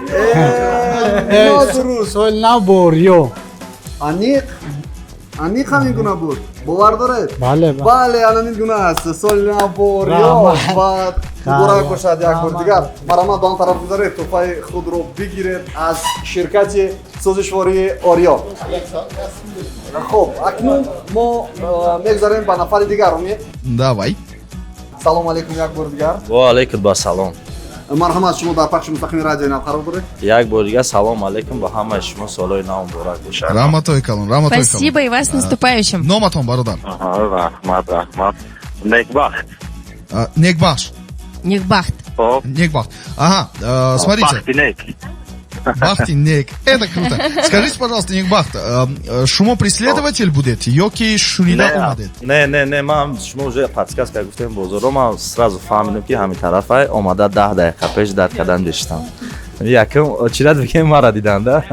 Нодуруст. Соли нав бо Ориё. Аниқ, аниқ ҳамин гуна буд, бовар доред? Бале. Бале, ҳамин гуна аст. Соли нав бо Ориё ва муборак бошад як бор дигар. Марҳамат, ба он тараф гузаред, тӯҳфаи худро бигиред аз ширкати сӯзишвории Ориё. Хуб, акнун мо мегузарем ба нафари дигар, Умед. Давай. Салом алейкум як бор дигар. Ва алейкум басалом. Марҳамат, шумо дар пахши мустақими радиои Нав қарор доред. Як бор дигар салом алейкум ба ҳамаи шумо, солҳои нав муборак бошад. Раҳматҳои калон, раҳматҳои калон. Спасибо, и вас с наступающим. Номатон, бародар? Раҳмат, раҳмат. Некбахт. Некбахш. Некбахт. Некбахт. Ага, смотрите. Бахти нек. Бахти нек. Это круто. Скажите, пожалуйста, Некбахт, шумо преследователь будете, ёки шунида омадед? Не, не, не, ман шумо уже подсказка гуфтем, бозоро, ман сразу фаҳмидам, ки ҳамин тарафай омада, 10 дақиқа пеш дар кадан дештам. Якум очередь бикем, мара дидан, да?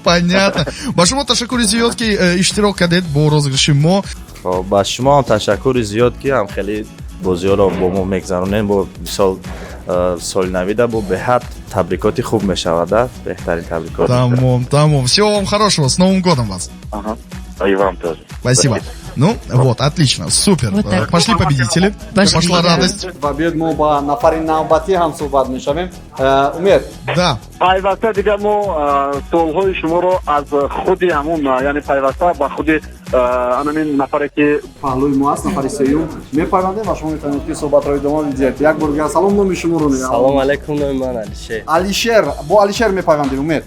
Понятно. Ба шумо ташаккури зиёд, ки иштирок кардед бо розыгрыши мо. Хоб, ба шумо ҳам ташаккури зиёд, ки ҳам хеле бозиҳоро бо мо мегзаронем. Бо мисол соли навида бо беҳад табрикоти хуб мешавад, да, беҳтарин табрикот. Тамом, тамом. Всего вам хорошего. С Новым годом вас. Ага. И вам тоже. Спасибо. Ну, вот, отлично, супер. Вот так. Пошли победители. Пошли, Пошла да. радость. Ва биёед мо ба нафари навбатӣ ҳам суҳбат мешавем. Умед. Да. Пайваста дигар мо суолҳои шуморо аз худи ҳамун, яъне пайваста ба худи анамин нафаре ки паҳлӯи мо аст, нафари сеюм мепайвандем ва шумо метавонед ки суҳбатро идома бидиҳед. Як бор дигар салом, номи шуморо мегӯям. Салом алейкум, номи ман Алишер. Алишер, бо Алишер мепайвандем, Умед.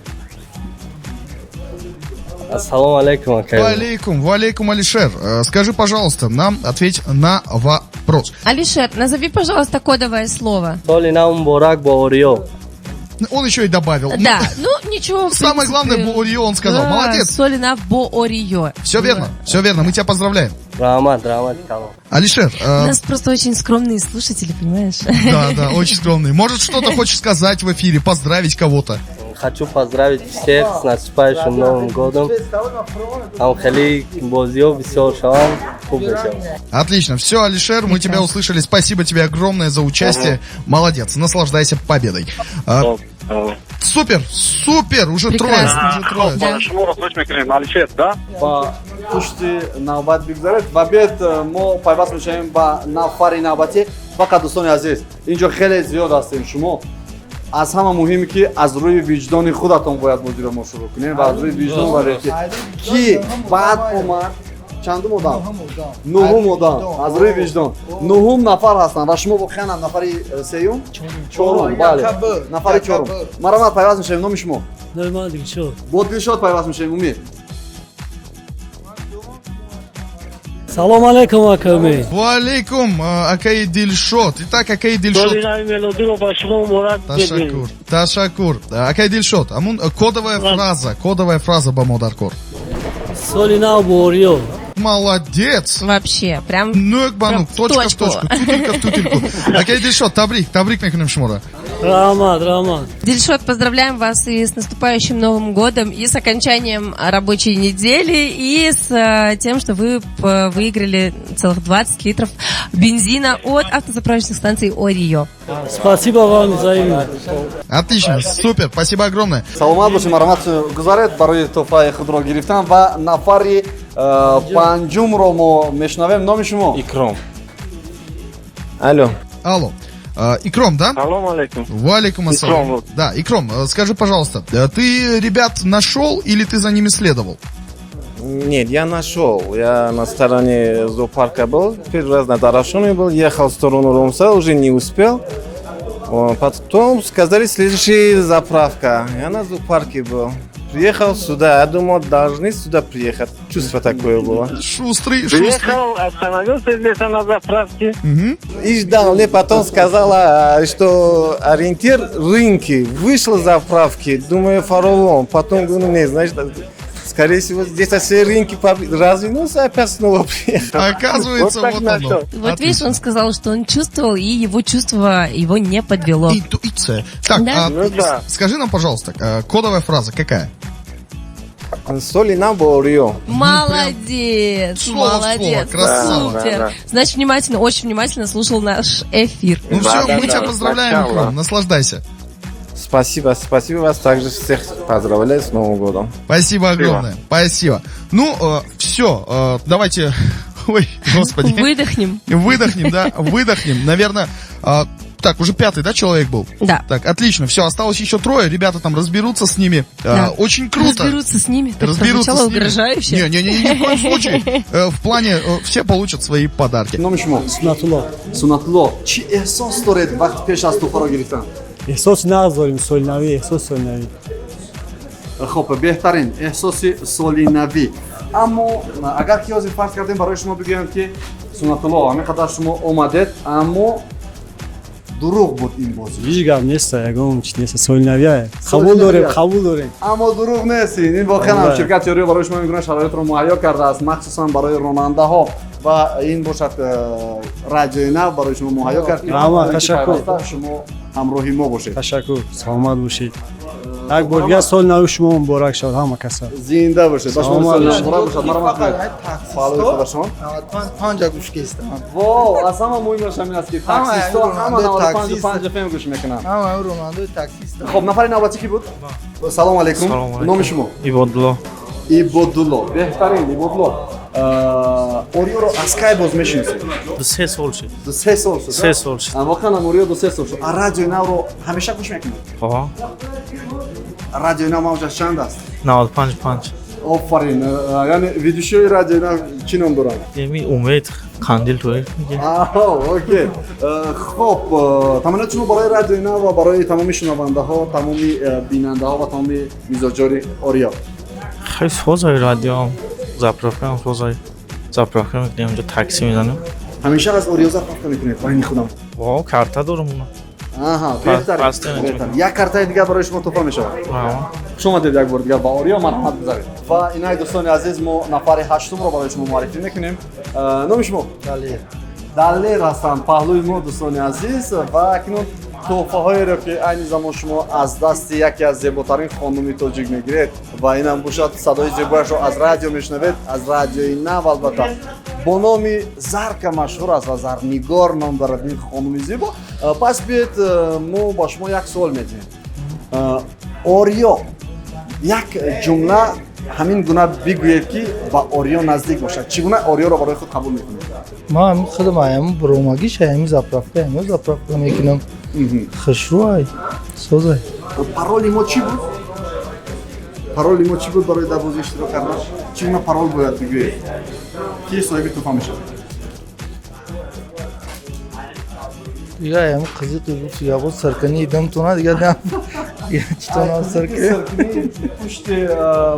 Ассалому алейкум, акай. Валейкум, валейкум, Алишер. Скажи, пожалуйста, нам ответь на вопрос. Алишер, назови, пожалуйста, кодовое слово. Соли нав муборак бо Ориё. Он еще и добавил. Да, ну ничего. В Самое принципе. главное, бо Ориё он сказал. Да, Молодец. Соли нав бо Ориё. Все верно, все верно, мы тебя поздравляем. Раҳмат, раҳмат, калом. Алишер, У нас просто очень скромные слушатели, понимаешь? да, да, очень скромный. Может, что-то хочешь сказать в эфире, поздравить кого-то? Хочу поздравить всех с наступающим Новым годом. Ҳам хеле бозиҳо бисёр шаванд, хуб мешавад. Отлично, все, Алишер, мы тебя услышали. Спасибо тебе огромное за участие. Молодец, наслаждайся победой. Супер, супер, уже трое, Прекрасно. уже трое. Хоб, шуморо хуш мекунем, Алишер, да. Ба пушти навбат бигзаред ва биёед мо пайваст мешавем ба нафари навбатӣ. Фақат, дӯстони азиз, инҷо хеле зиёд ҳастем. Шумо аз ҳама муҳим ки аз рӯи виҷдони худатон бояд бозиро мо шурӯъ кунем ва аз рӯи виҷдон баред ки ки баъд омад, чандум одам, нуҳум одам, аз рӯи виҷдон нуҳум нафар ҳастанд ва шумо воқеан ҳам нафари сеюм, чорум, бале, нафари чорум. Марамат, пайваст мешавем. Номи шумо? Номи ман Дилшод. Бо Дилшод пайваст мешавем, Умед. Салом алейкум, ака Умед. Валейкум, акаи Дилшод. Итак, акаи Дилшод. Соли нави мелодиро ба шумо муборак. Ташаккур, ташаккур. Акаи Дилшод, амун кодовая фраза ба мо даркор. Соли нав бо Ориё. Молодец. Вообще, прям Нӯк ба прям нӯк, точка в точку, тутелька в тутельку. Акаи Дилшод, табрик, табрик мекунем шуморо. Раҳмат, раҳмат. Дильшод, поздравляем вас и с наступающим Новым годом, и с окончанием рабочей недели, и с тем, что вы выиграли целых 20 литров бензина от автозаправочных станций Орио. Спасибо вам взаимно. Отлично, супер, спасибо огромное. Саломат бошед, марҳамат гузаред барои тӯҳфаи худро гирифтан. Ва нафари панҷумро мо мешунавем. Номи шумо? Икром. Алло. Алло. Икром, да? Салом алейкум. Валейкум ассалам. Икром. Да, Икром, скажи, пожалуйста, ты ребят нашел или ты за ними следовал? Нет, я нашел. Я на стороне зоопарка был. Первый раз на Дарашоне был. Ехал в сторону Ромса, уже не успел. Потом сказали, следующая заправка. Я на зоопарке был. Приехал сюда, я думал, должны сюда приехать. Чувство такое было. Шустрый, шустрый. Приехал, остановился здесь на заправке. И ждал. Мне потом сказала, что ориентир рынки. Вышел с заправки, думаю, фаровом. Потом говорю, не, знаешь, скорее всего, здесь все рынки развернулся, опять снова приехал. Оказывается, Вот так вот оно. нашел. Вот видишь, он сказал, что он чувствовал, и его чувство его не подвело. Интуиция. Так, Да. Ну да. скажи нам, пожалуйста, кодовая фраза какая? Соли нав бо Ориё. Молодец, Слово в слово, молодец, красава. супер. Да, да. Значит, внимательно, очень внимательно слушал наш эфир. Ну Да, все, да, мы да, тебя поздравляем, сначала. Икром, наслаждайся. Спасибо, спасибо вас также всех поздравляю с Новым годом. Спасибо огромное. Спасибо. Ну, все, давайте... Ой, господи. Выдохнем. Выдохнем, да, выдохнем. Наверное, так, уже пятый, да, человек был? Да. Так, отлично, все, осталось еще трое, ребята там разберутся с ними. Да. Очень круто. Разберутся с ними. Так Разберутся прозвучало с ними. угрожающе. Не-не-не, ни в коем случае. В плане, все получат свои подарки. Номи шумо? Сунатулло. Сунатулло, чӣ эҳсос доред вақти пеш аз тӯҳфаро гирифтан? Эҳсоси нағз дорем, соли навӣ, эҳсоси соли навӣ. Хоб, беҳтарин эҳсоси соли навӣ. Аммо агар ки ҳозир фарз кардем барои шумо бигӯям ки Сунатулло, ҳамин қадар шумо омадед, аммо дурӯғ буд ин бозӣ. Ҳеҷ гап нест, ягон чиз нест, соли навия. Қабул дорем, қабул дорем. Аммо дурӯғ нест ин. Воқеан ҳам ширкати Ориё барои шумо ин гуна шароитро муҳайё кардааст, махсусан барои ронандаҳо, ва ин бошад радиои нав барои шумо муҳайё кард ки Раҳмат, ташаккур. пайваста шумо ҳамроҳи мо бошед. Ташаккур, саломат бошед. Як бор дигар соли нави шумо муборак шавад ҳама каса. Зинда бошед, ба шумо Саломат соли нав бошед. муборак бошад. Марҳамат кунед. Паҳлӯи худашон. 95 гӯш кестам. Во, аз ҳама муҳимаш ҳамин аст ки таксистҳо ҳама 95 5 FM гӯш мекунанд. Ҳама ронандаи таксист. Хоб, нафари навбатӣ ки буд? Салом алейкум, номи шумо? Ибодулло. Ибодулло, беҳтарин, Ибодулло. Ориёро аз кай боз мешиносед? 2-3 сол шуд. 2-3 сол шуд? 3 сол шуд. Воқеан ҳам Ориё 2-3 сол шуд. Радиои Навро ҳамеша гӯш мекунед? Ҳо. Радиои Нав мавҷаш чанд аст? 95,5. Офарин. Яъне ведущий ои радиои Нав чӣ ном доранд? Еми Умед, Қандил Тоир мегӯяд. Окей. Хоб, таманнои шумо барои радиои Нав ва барои тамоми шунавандаҳо, тамоми бинандаҳо ва тамоми мизоҷори Ориё. Хеле созай радио, заправка ам созай. Заправка мекунем, онҷо такси мезанем. Ҳамеша аз Ориё заправка мекунед, байни худам? Во, карта дорам уна. Аҳа, беҳтар. Як картаи дигар барои шумо туҳфа мешавад. Хуш омадед як бор дигар ба Ориё, марҳамат гузаред. Ва инак, дӯстони азиз, мо нафари ҳаштумро барои шумо муаррифӣ мекунем. Номи шумо? Далер. Далер ҳастанд паҳлӯи мо, дӯстони азиз, ва акнун туҳфаҳоеро, ки айни замон шумо аз дасти яке аз зеботарин хонуми тоҷик мегиред, ва инам бошад садои зебояшро аз радио мешунавед, аз радиои Нав, албатта, бо номи Зарка машҳур аст ва Зарнигор ном дорад ин хонуми зебо. Пас биёед, мо ба шумо як суол медиҳем. Ориё, як ҷумла ҳамин гуна бигӯед, ки ба Ориё наздик бошад. Чӣ гуна Ориёро барои худ қабул мекунед? Ман худам аями буромагиш, аями заправка, аями заправка мекунам. Хушрӯай, созай. Пароли мо чӣ буд? Пароли мо чӣ буд барои дар бозӣ иштирок кардан? Чӣ гуна парол бояд бигӯед, ки соҳиби туҳфа мешавад? Дига аями қизиқи гуфт, ягон саркани идамтона, дига дам читона сарки. Пушти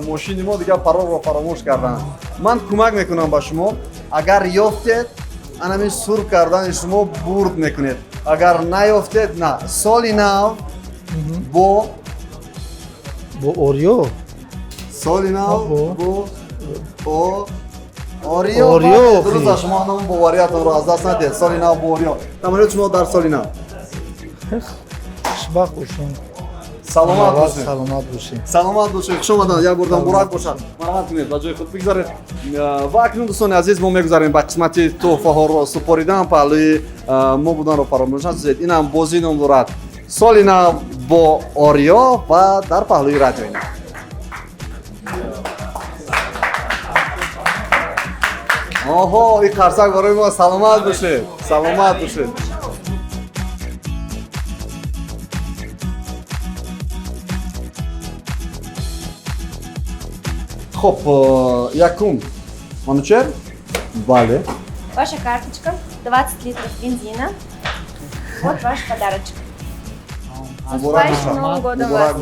мошини мо дигар паролро фаромӯш карданд. Ман кӯмак мекунам ба шумо. Агар ёфтед, анамин сур кардани шумо бурд мекунед. Агар наёфтед, на. Соли нав бо Ориё. Соли нав бо Ориё. Дуруст аст, шумо ҳамон бовариятонро аз даст надиҳед. Соли нав бо Ориё. Таманнои шумо дар соли нав? Хушбахт бошем. Саломат бошед. Саломат бошед. Саломат бошед. Хуш омаданд. Як бордам муборак бошад. Марҳамат кунед, ба ҷои худ бигзаред. Ва акнун, дӯстони азиз, мо мегузарем ба қисмати туҳфаҳоро супоридан. Паҳлӯи мо буданро фаромӯш насозед. Инам бозӣ ном дорад соли нав бо Ориё ва дар паҳлӯи радиои Нав. Оҳо, ин қарсак барои мо. Саломат бошед, саломат бошед. Хоб, якум Манучер, бале. Ваша карточка, 20 литров бензина. Вот ваш подарочек. Новым годом вас.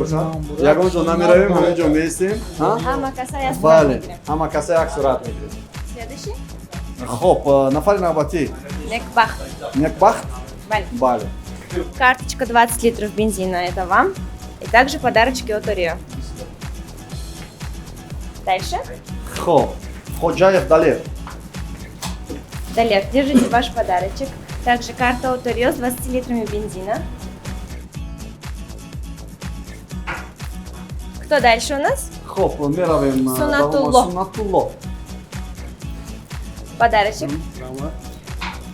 Ягон ҷо намеравем, ҳамин ҷо меистем. Ҳама каса як сурат Бале, мегирем. ҳама каса як сурат мегирем. Следующий. Хоб, нафари навбатӣ. Некбахт. Некбахт? Бале. Бале. Карточка 20 литров бензина, это вам. И также подарочки от Орио. Дальше. Хоб, Ходжаев Далер. Далер, держите ваш подарочек. Также карта от Орио с 20 литрами бензина. Кто дальше у нас? Хоб, меравем. Сунатулло. Сунатулло. Подарочек.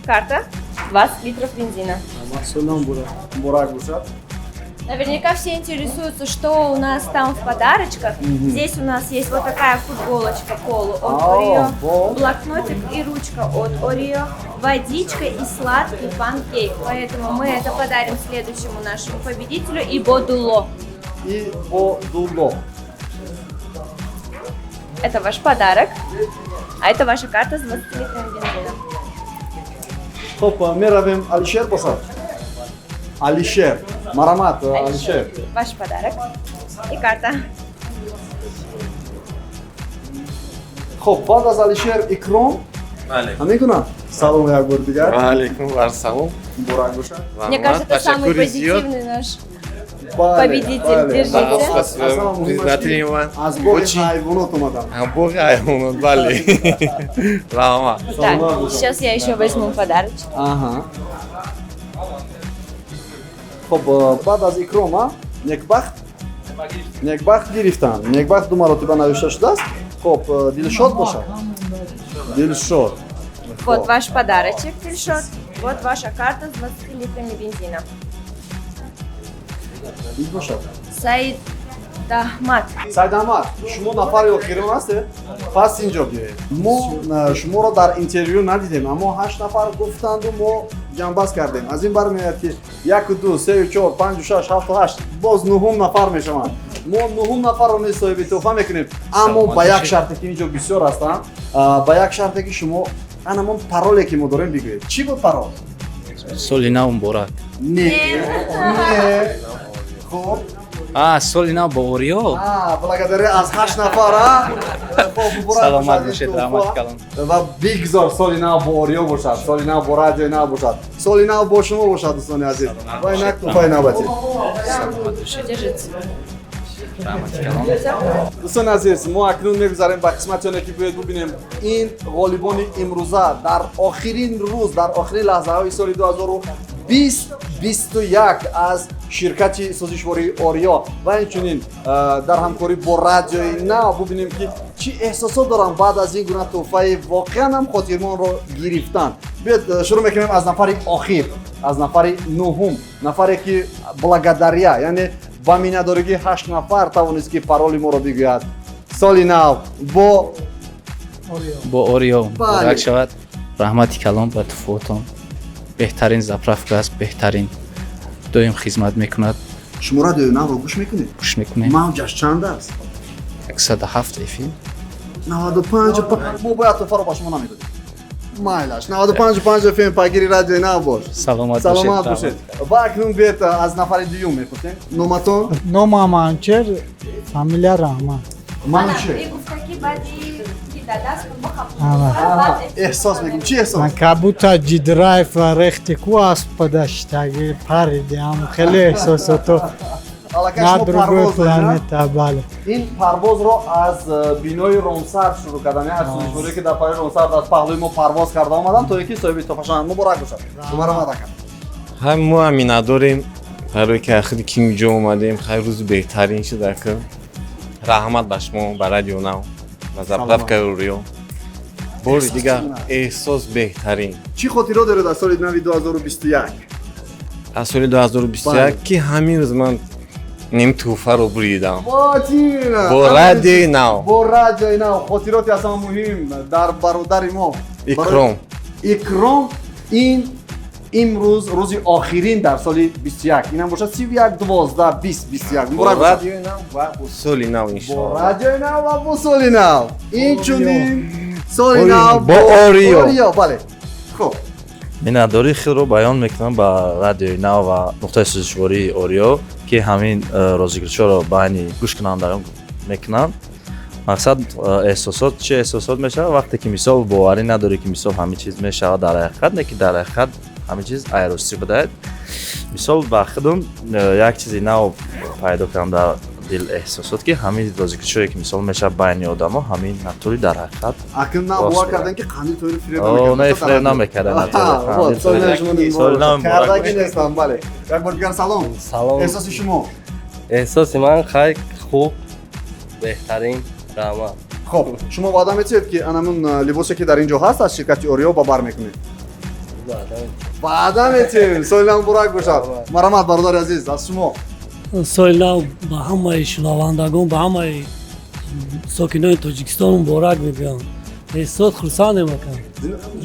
Карта. 20 литров бензина. Муборак бошад. Наверняка все интересуются, что у нас там в подарочках. Здесь у нас есть вот такая футболочка полу от Орио, блокнотик и ручка от Орио, водичка и сладкий панкейк. Поэтому мы это подарим следующему нашему победителю Ибодулло. Ибодулло. Это ваш подарок. А это ваша карта с 20 литрами бензина. Хоб, меравем Алишер бошад. Алишер. Марҳамат, Алишер. Ваш подарок и карта. Хоб, баъд аз Алишер Икром. Ҳамин гуна? Салом як бор дигар. Ва алейкум вассалом. Муборак бошад. Мне кажется, это самый позитивный наш победитель. Держите. Признателен вам. Аз боғи ҳайвонот омадам. Боғи ҳайвонот, бале. Раҳмат. Так, сейчас я еще возьму подарочек. Ага. Хоб, баъд аз Икром, а? Некбахт? Некбахт гирифтанд. Некбахт ду маротиба навишта шудааст. Хоб, Дилшод бошад. Дилшод. Вот ваш подарочек, Дилшод. Вот ваша карта с 20 литрами бензина. Ид бошад. Саид Аҳмад. Саид Аҳмад, шумо нафари охирон ҳастед, пас инҷо биёед. Мо шуморо дар интервю надидем, аммо ҳашт нафар гуфтанду мо ҷамъбаст кардем. Аз ин бармеояд, ки яку, ду, сею, чор, панҷу, шаш, ҳафту, ҳашт, боз нуҳум нафар мешаванд. Мо нуҳум нафарро низ соҳиби тӯҳфа мекунем, аммо ба як шарте, ки инҷо бисёр ҳастанд, ба як шарте, ки шумо анамон пароле, ки мо дорем, бигӯед. Чӣ буд парол? Соли нав муборак. Не, не, хуб. А, соли нав бо Ориё. Благодаря аз ҳашт нафар, а? Саломат бошед, раҳмати калон. Ва бигзор соли нав бо Ориё бошад, соли нав бо радиои нав бошад, соли нав бо шумо бошад, дӯстони азиз. Ва инак тӯҳфаи навбатӣ. Саломат бошед. Держите. Раҳмати калон. Дӯстони азиз, мо акнун мегузарем ба қисмати оне, ки биёед бубинем ин ғолибони имрӯза дар охирин рӯз, дар охирин лаҳзаҳои соли 2020-21 аз ширкати созишвории Ориё ва инчунин дар ҳамкорӣ бо радиои нав, бубинем, ки чӣ эҳсосот доранд баъд аз ин гуна тӯҳфаи воқеан ҳам хотирмонро гирифтан. Биёед, шурӯъ мекунем аз нафари охир, аз нафари нуҳум, нафаре, ки благодаря, яъне ба миннатдоригии ҳашт нафар тавонист, ки пароли моро бигӯяд. Соли нав бо бо Ориё муборак шавад. Раҳмати калон ба туҳфаотон. Беҳтарин заправка аст, беҳтарин, доим хизмат мекунад. Шумо радиои навро гӯш мекунед? Гӯш мекунем. Мавҷаш чанд аст? 107 FM. 95. Мо бояд туҳфаро ба шумо намедодем. Майлаш, 95,5 FM, пайгири радиои нав бош. Саломат. Саломат бошед. Ва акнун биёед, аз нафари дуюм мепурсем. Номатон? Номам Манучер, фамилия Раҳмат. Манучер. Эҳсос мекунем, чӣ эҳсос? Как будто ҷидраев рехти ку аспада шитаги паридиам, хеле эҳсосото на другой планета, бале. Ин парвозро аз бинои Ромсар шурӯъ кардам, аз созишворие, ки дар паҳлӯи Ромсар, аз паҳлӯи мо парвоз карда омадам, то ин ки соҳиби тӯҳфа шаванд. Муборак бошад, марҳамат, ака. Ҳам мо ҳам миннатдорем, барое ки ахири ки инҷо омадем. Хайр, рӯзи беҳтарин шуд, ака. Раҳмат ба шумо, ба радио нав, ба заправкаи Ориё. Бори дигар эҳсос беҳтарин. Чӣ хотиро доред аз соли нави 2021? Аз соли 2021, ки ҳамин рӯз ман ним тӯҳфаро буридам. Бо радиои нав. Бо радиои нав. Хотироти аз ҳама муҳим дар бародари мо Икром. Икром, ин имрӯз рӯзи охирин дар соли 21, инам бошад 31.12.2021. Бо радиои нав ва бо соли нав, иншоалло. Бо радиои нав ва бо соли нав, инчунин соли нав бо Ориё. Бале, хуб. Миннатдории худро баён мекунам ба радиои нав ва нуқтаи сӯзишвории Ориё, ки ҳамин розыгрышҳоро байни гӯшкунандагон мекунанд. Мақсад, эҳсосот, чӣ эҳсосот мешавад, вақте ки мисол боварӣ надорӣ, ки мисол ҳамин чиз мешавад дар ҳақиқат, не ки дар ҳақиқат ҳамин чиз айростӣ будааст. Мисол, ба худум як чизи нав пайдо кардам дар дил, эҳсосот, ки ҳамин розыгрышҳое, ки мисол мешавад байни одамо, ҳамин натури дар ҳақиқат. Акн на бовар кардем, ки Қандил Тоиров фиреб не, фиреб намекарда. Кардаги нестам, бале. Як бор дигар салом. Салом. Эҳсоси шумо? Эҳсоси ман хай хуб, беҳтарин, раҳмат. Хуб, шумо ваъда метиҳед, ки анамун либосе, ки дар ин ҷо ҳаст, аз ширкати Ориё ба бар мекунед? Ваъда метиҳем. Соли нав муборак бошад. Марҳамат, бародари азиз, аз шумо. Соли нав ба ҳамаи шунавандагон, ба ҳамаи сокинони Тоҷикистон муборак мегӯям. Эҳсос, хурсандем, ака.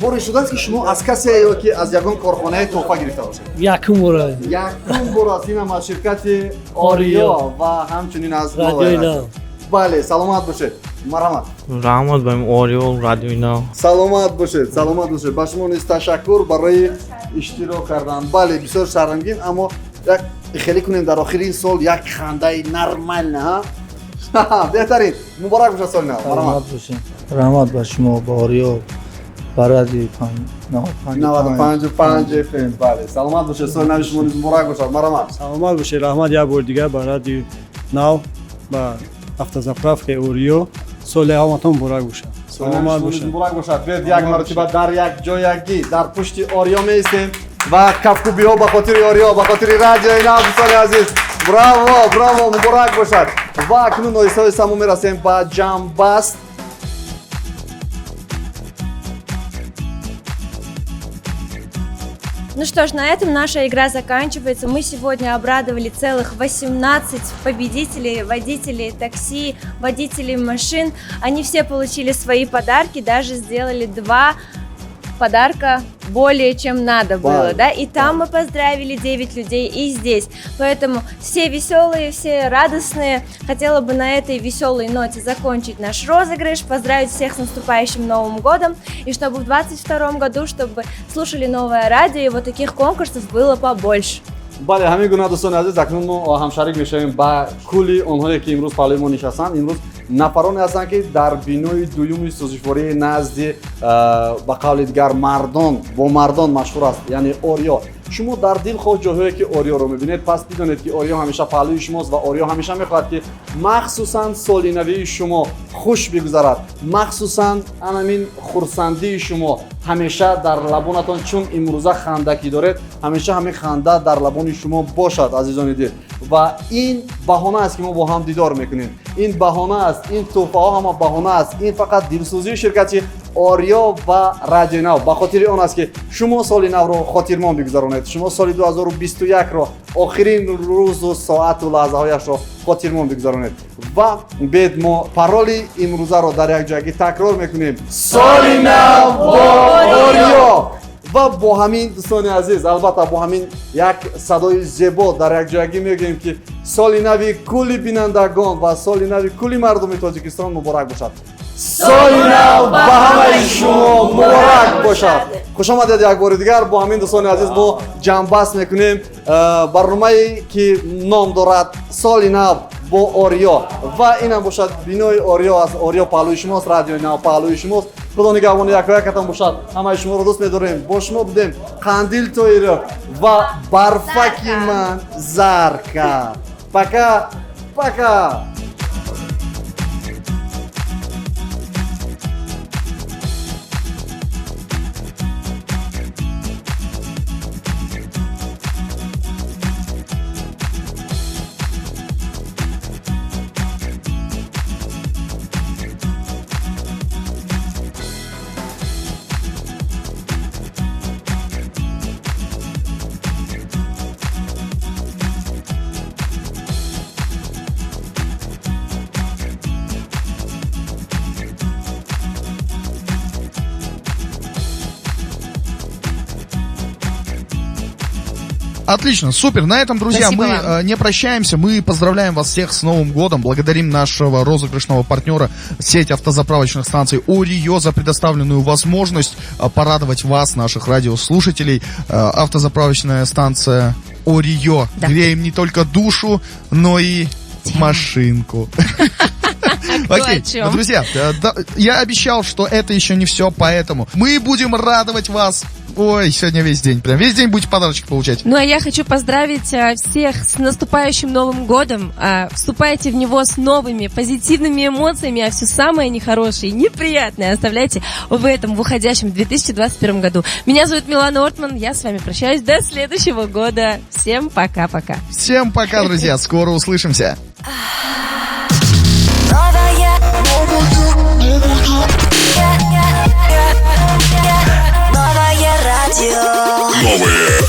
Боре шудааст, ки шумо аз касе ё ки аз ягон корхонае тӯҳфа гирифта бошед? Якум бор. Якум бор аст, инам аз ширкати Ориё ва ҳамчунин аз радиои нав. Бале, саломат бошед. Марҳамат. Раҳмат ба Ориё, радиои нав. Саломат бошед, саломат бошед. Ба шумо низ ташаккур барои иштирок кардан. Бале, бисёр шармгин, аммо як хеле кунем дар охири ин сол як хандаи нормально, ҳа? Беҳтарин. Муборак бошад соли нав. Марҳамат бошед. Раҳмат ба шумо, ба Ориё, ба радиои 95,5 FM. Бале, саломат бошед. Соли нави шумо низ муборак бошад. Марҳамат. Саломат бошед. Раҳмат як бор дигар ба радиои нав, ба автозаправкаи Ориё. Соли ҳаматон муборак бошад. Саломат бошед. Муборак бошад. Биёед, як маротиба дар як ҷоягӣ дар пушти Ориё меистем ва кафкӯбиҳо ба хотири Ориё, ба хотири радиои нав. Дӯстони азиз, браво, браво, муборак бошад. Ва акнун оҳиста оҳиста мо мерасем ба ҷамъбаст. Ну что ж, на этом наша игра заканчивается. Мы сегодня обрадовали целых 18 победителей, водителей такси, водителей машин. Они все получили свои подарки, даже сделали 2 подарка более чем надо было, да, и там мы поздравили 9 людей, и здесь, поэтому все веселые, все радостные. Хотела бы на этой веселой ноте закончить наш розыгрыш, поздравить всех с наступающим Новым годом, и чтобы в 2022 году, чтобы слушали новое радио, и вот таких конкурсов было побольше. Бале, ҳамин гуна, дӯстони азиз, акнун мо ҳамшарик мешавем ба кулли онҳое, ки имрӯз паҳлӯи мо нишастанд. Имрӯз нафароне ҳастанд, ки дар бинои дуюми сӯзишвории назди, ба қавли дигар, мардон бо мардон машҳур аст, яъне Ориё. Шумо дар дилхоҳ ҷойҳое ки Ориёро мебинед, пас бидонед, ки Ориё ҳамеша паҳлӯи шумост ва Ориё ҳамеша мехоҳад, ки махсусан соли навии шумо хуш бигузарад, махсусан анамин хурсандии шумо ҳамеша дар лабонатон, чун имрӯза хандакӣ доред, ҳамеша ҳамин ханда дар лабони шумо бошад, азизони дил. Ва ин баҳона аст, ки мо бо ҳам дидор мекунем. Ин баҳона аст, ин тӯҳфаҳо ҳама баҳона аст. Ин фақат дилсӯзии ширкати Ориё ва Радиои Нав ба хотири он аст, ки шумо соли навро хотирмон бигузаронед, шумо соли 2021-ро, охирин рӯзу соату лаҳзаҳояшро хотирмон бигузаронед. Ва бед мо пароли имрӯзаро дар як ҷойгӣ такрор мекунем: соли нав бо Ориё. Ва бо ҳамин, дӯстони азиз, албатта, бо ҳамин як садои зебо дар як ҷойгӣ мегӯем, ки соли нави кулли бинандагон ва соли нави кулли мардуми Тоҷикистон муборак бошад. Соли нав ба ҳамаи шумо муборак бошад. Хушомадед як бори дигар. Бо ҳамин, дӯстони азиз, мо ҷамъбаст мекунем барномае, ки ном дорад «Соли нав бо Ориё», ва инам бошад бинои Ориё аст. Ориё паҳлӯи шумост, Радиои Нав паҳлӯи шумост. Худо нигаҳбони якоякатон бошад. Ҳамаи шуморо дӯст медорем. Бо шумо будем Қандил Тоиров ва барфаки ман Зарка. Пока пока. Отлично, супер. На этом, друзья, Спасибо мы вам. Не прощаемся. Мы поздравляем вас всех с Новым годом. Благодарим нашего розыгрышного партнера, сеть автозаправочных станций Ориё, за предоставленную возможность порадовать вас, наших радиослушателей. Автозаправочная станция Ориё. Да. Греем не только душу, но и машинку. Кто Окей, о чем? друзья, да, я обещал, что это еще не все, поэтому мы будем радовать вас. Ой, сегодня весь день, прям весь день будете подарочки получать. Ну, а я хочу поздравить всех с наступающим Новым годом. Вступайте в него с новыми позитивными эмоциями, а все самое нехорошее и неприятное оставляйте в этом, в уходящем 2021 году. Меня зовут Милана Ортман, я с вами прощаюсь до следующего года. Всем пока-пока. Всем пока, друзья, скоро услышимся. Новое. Новое радио. Новое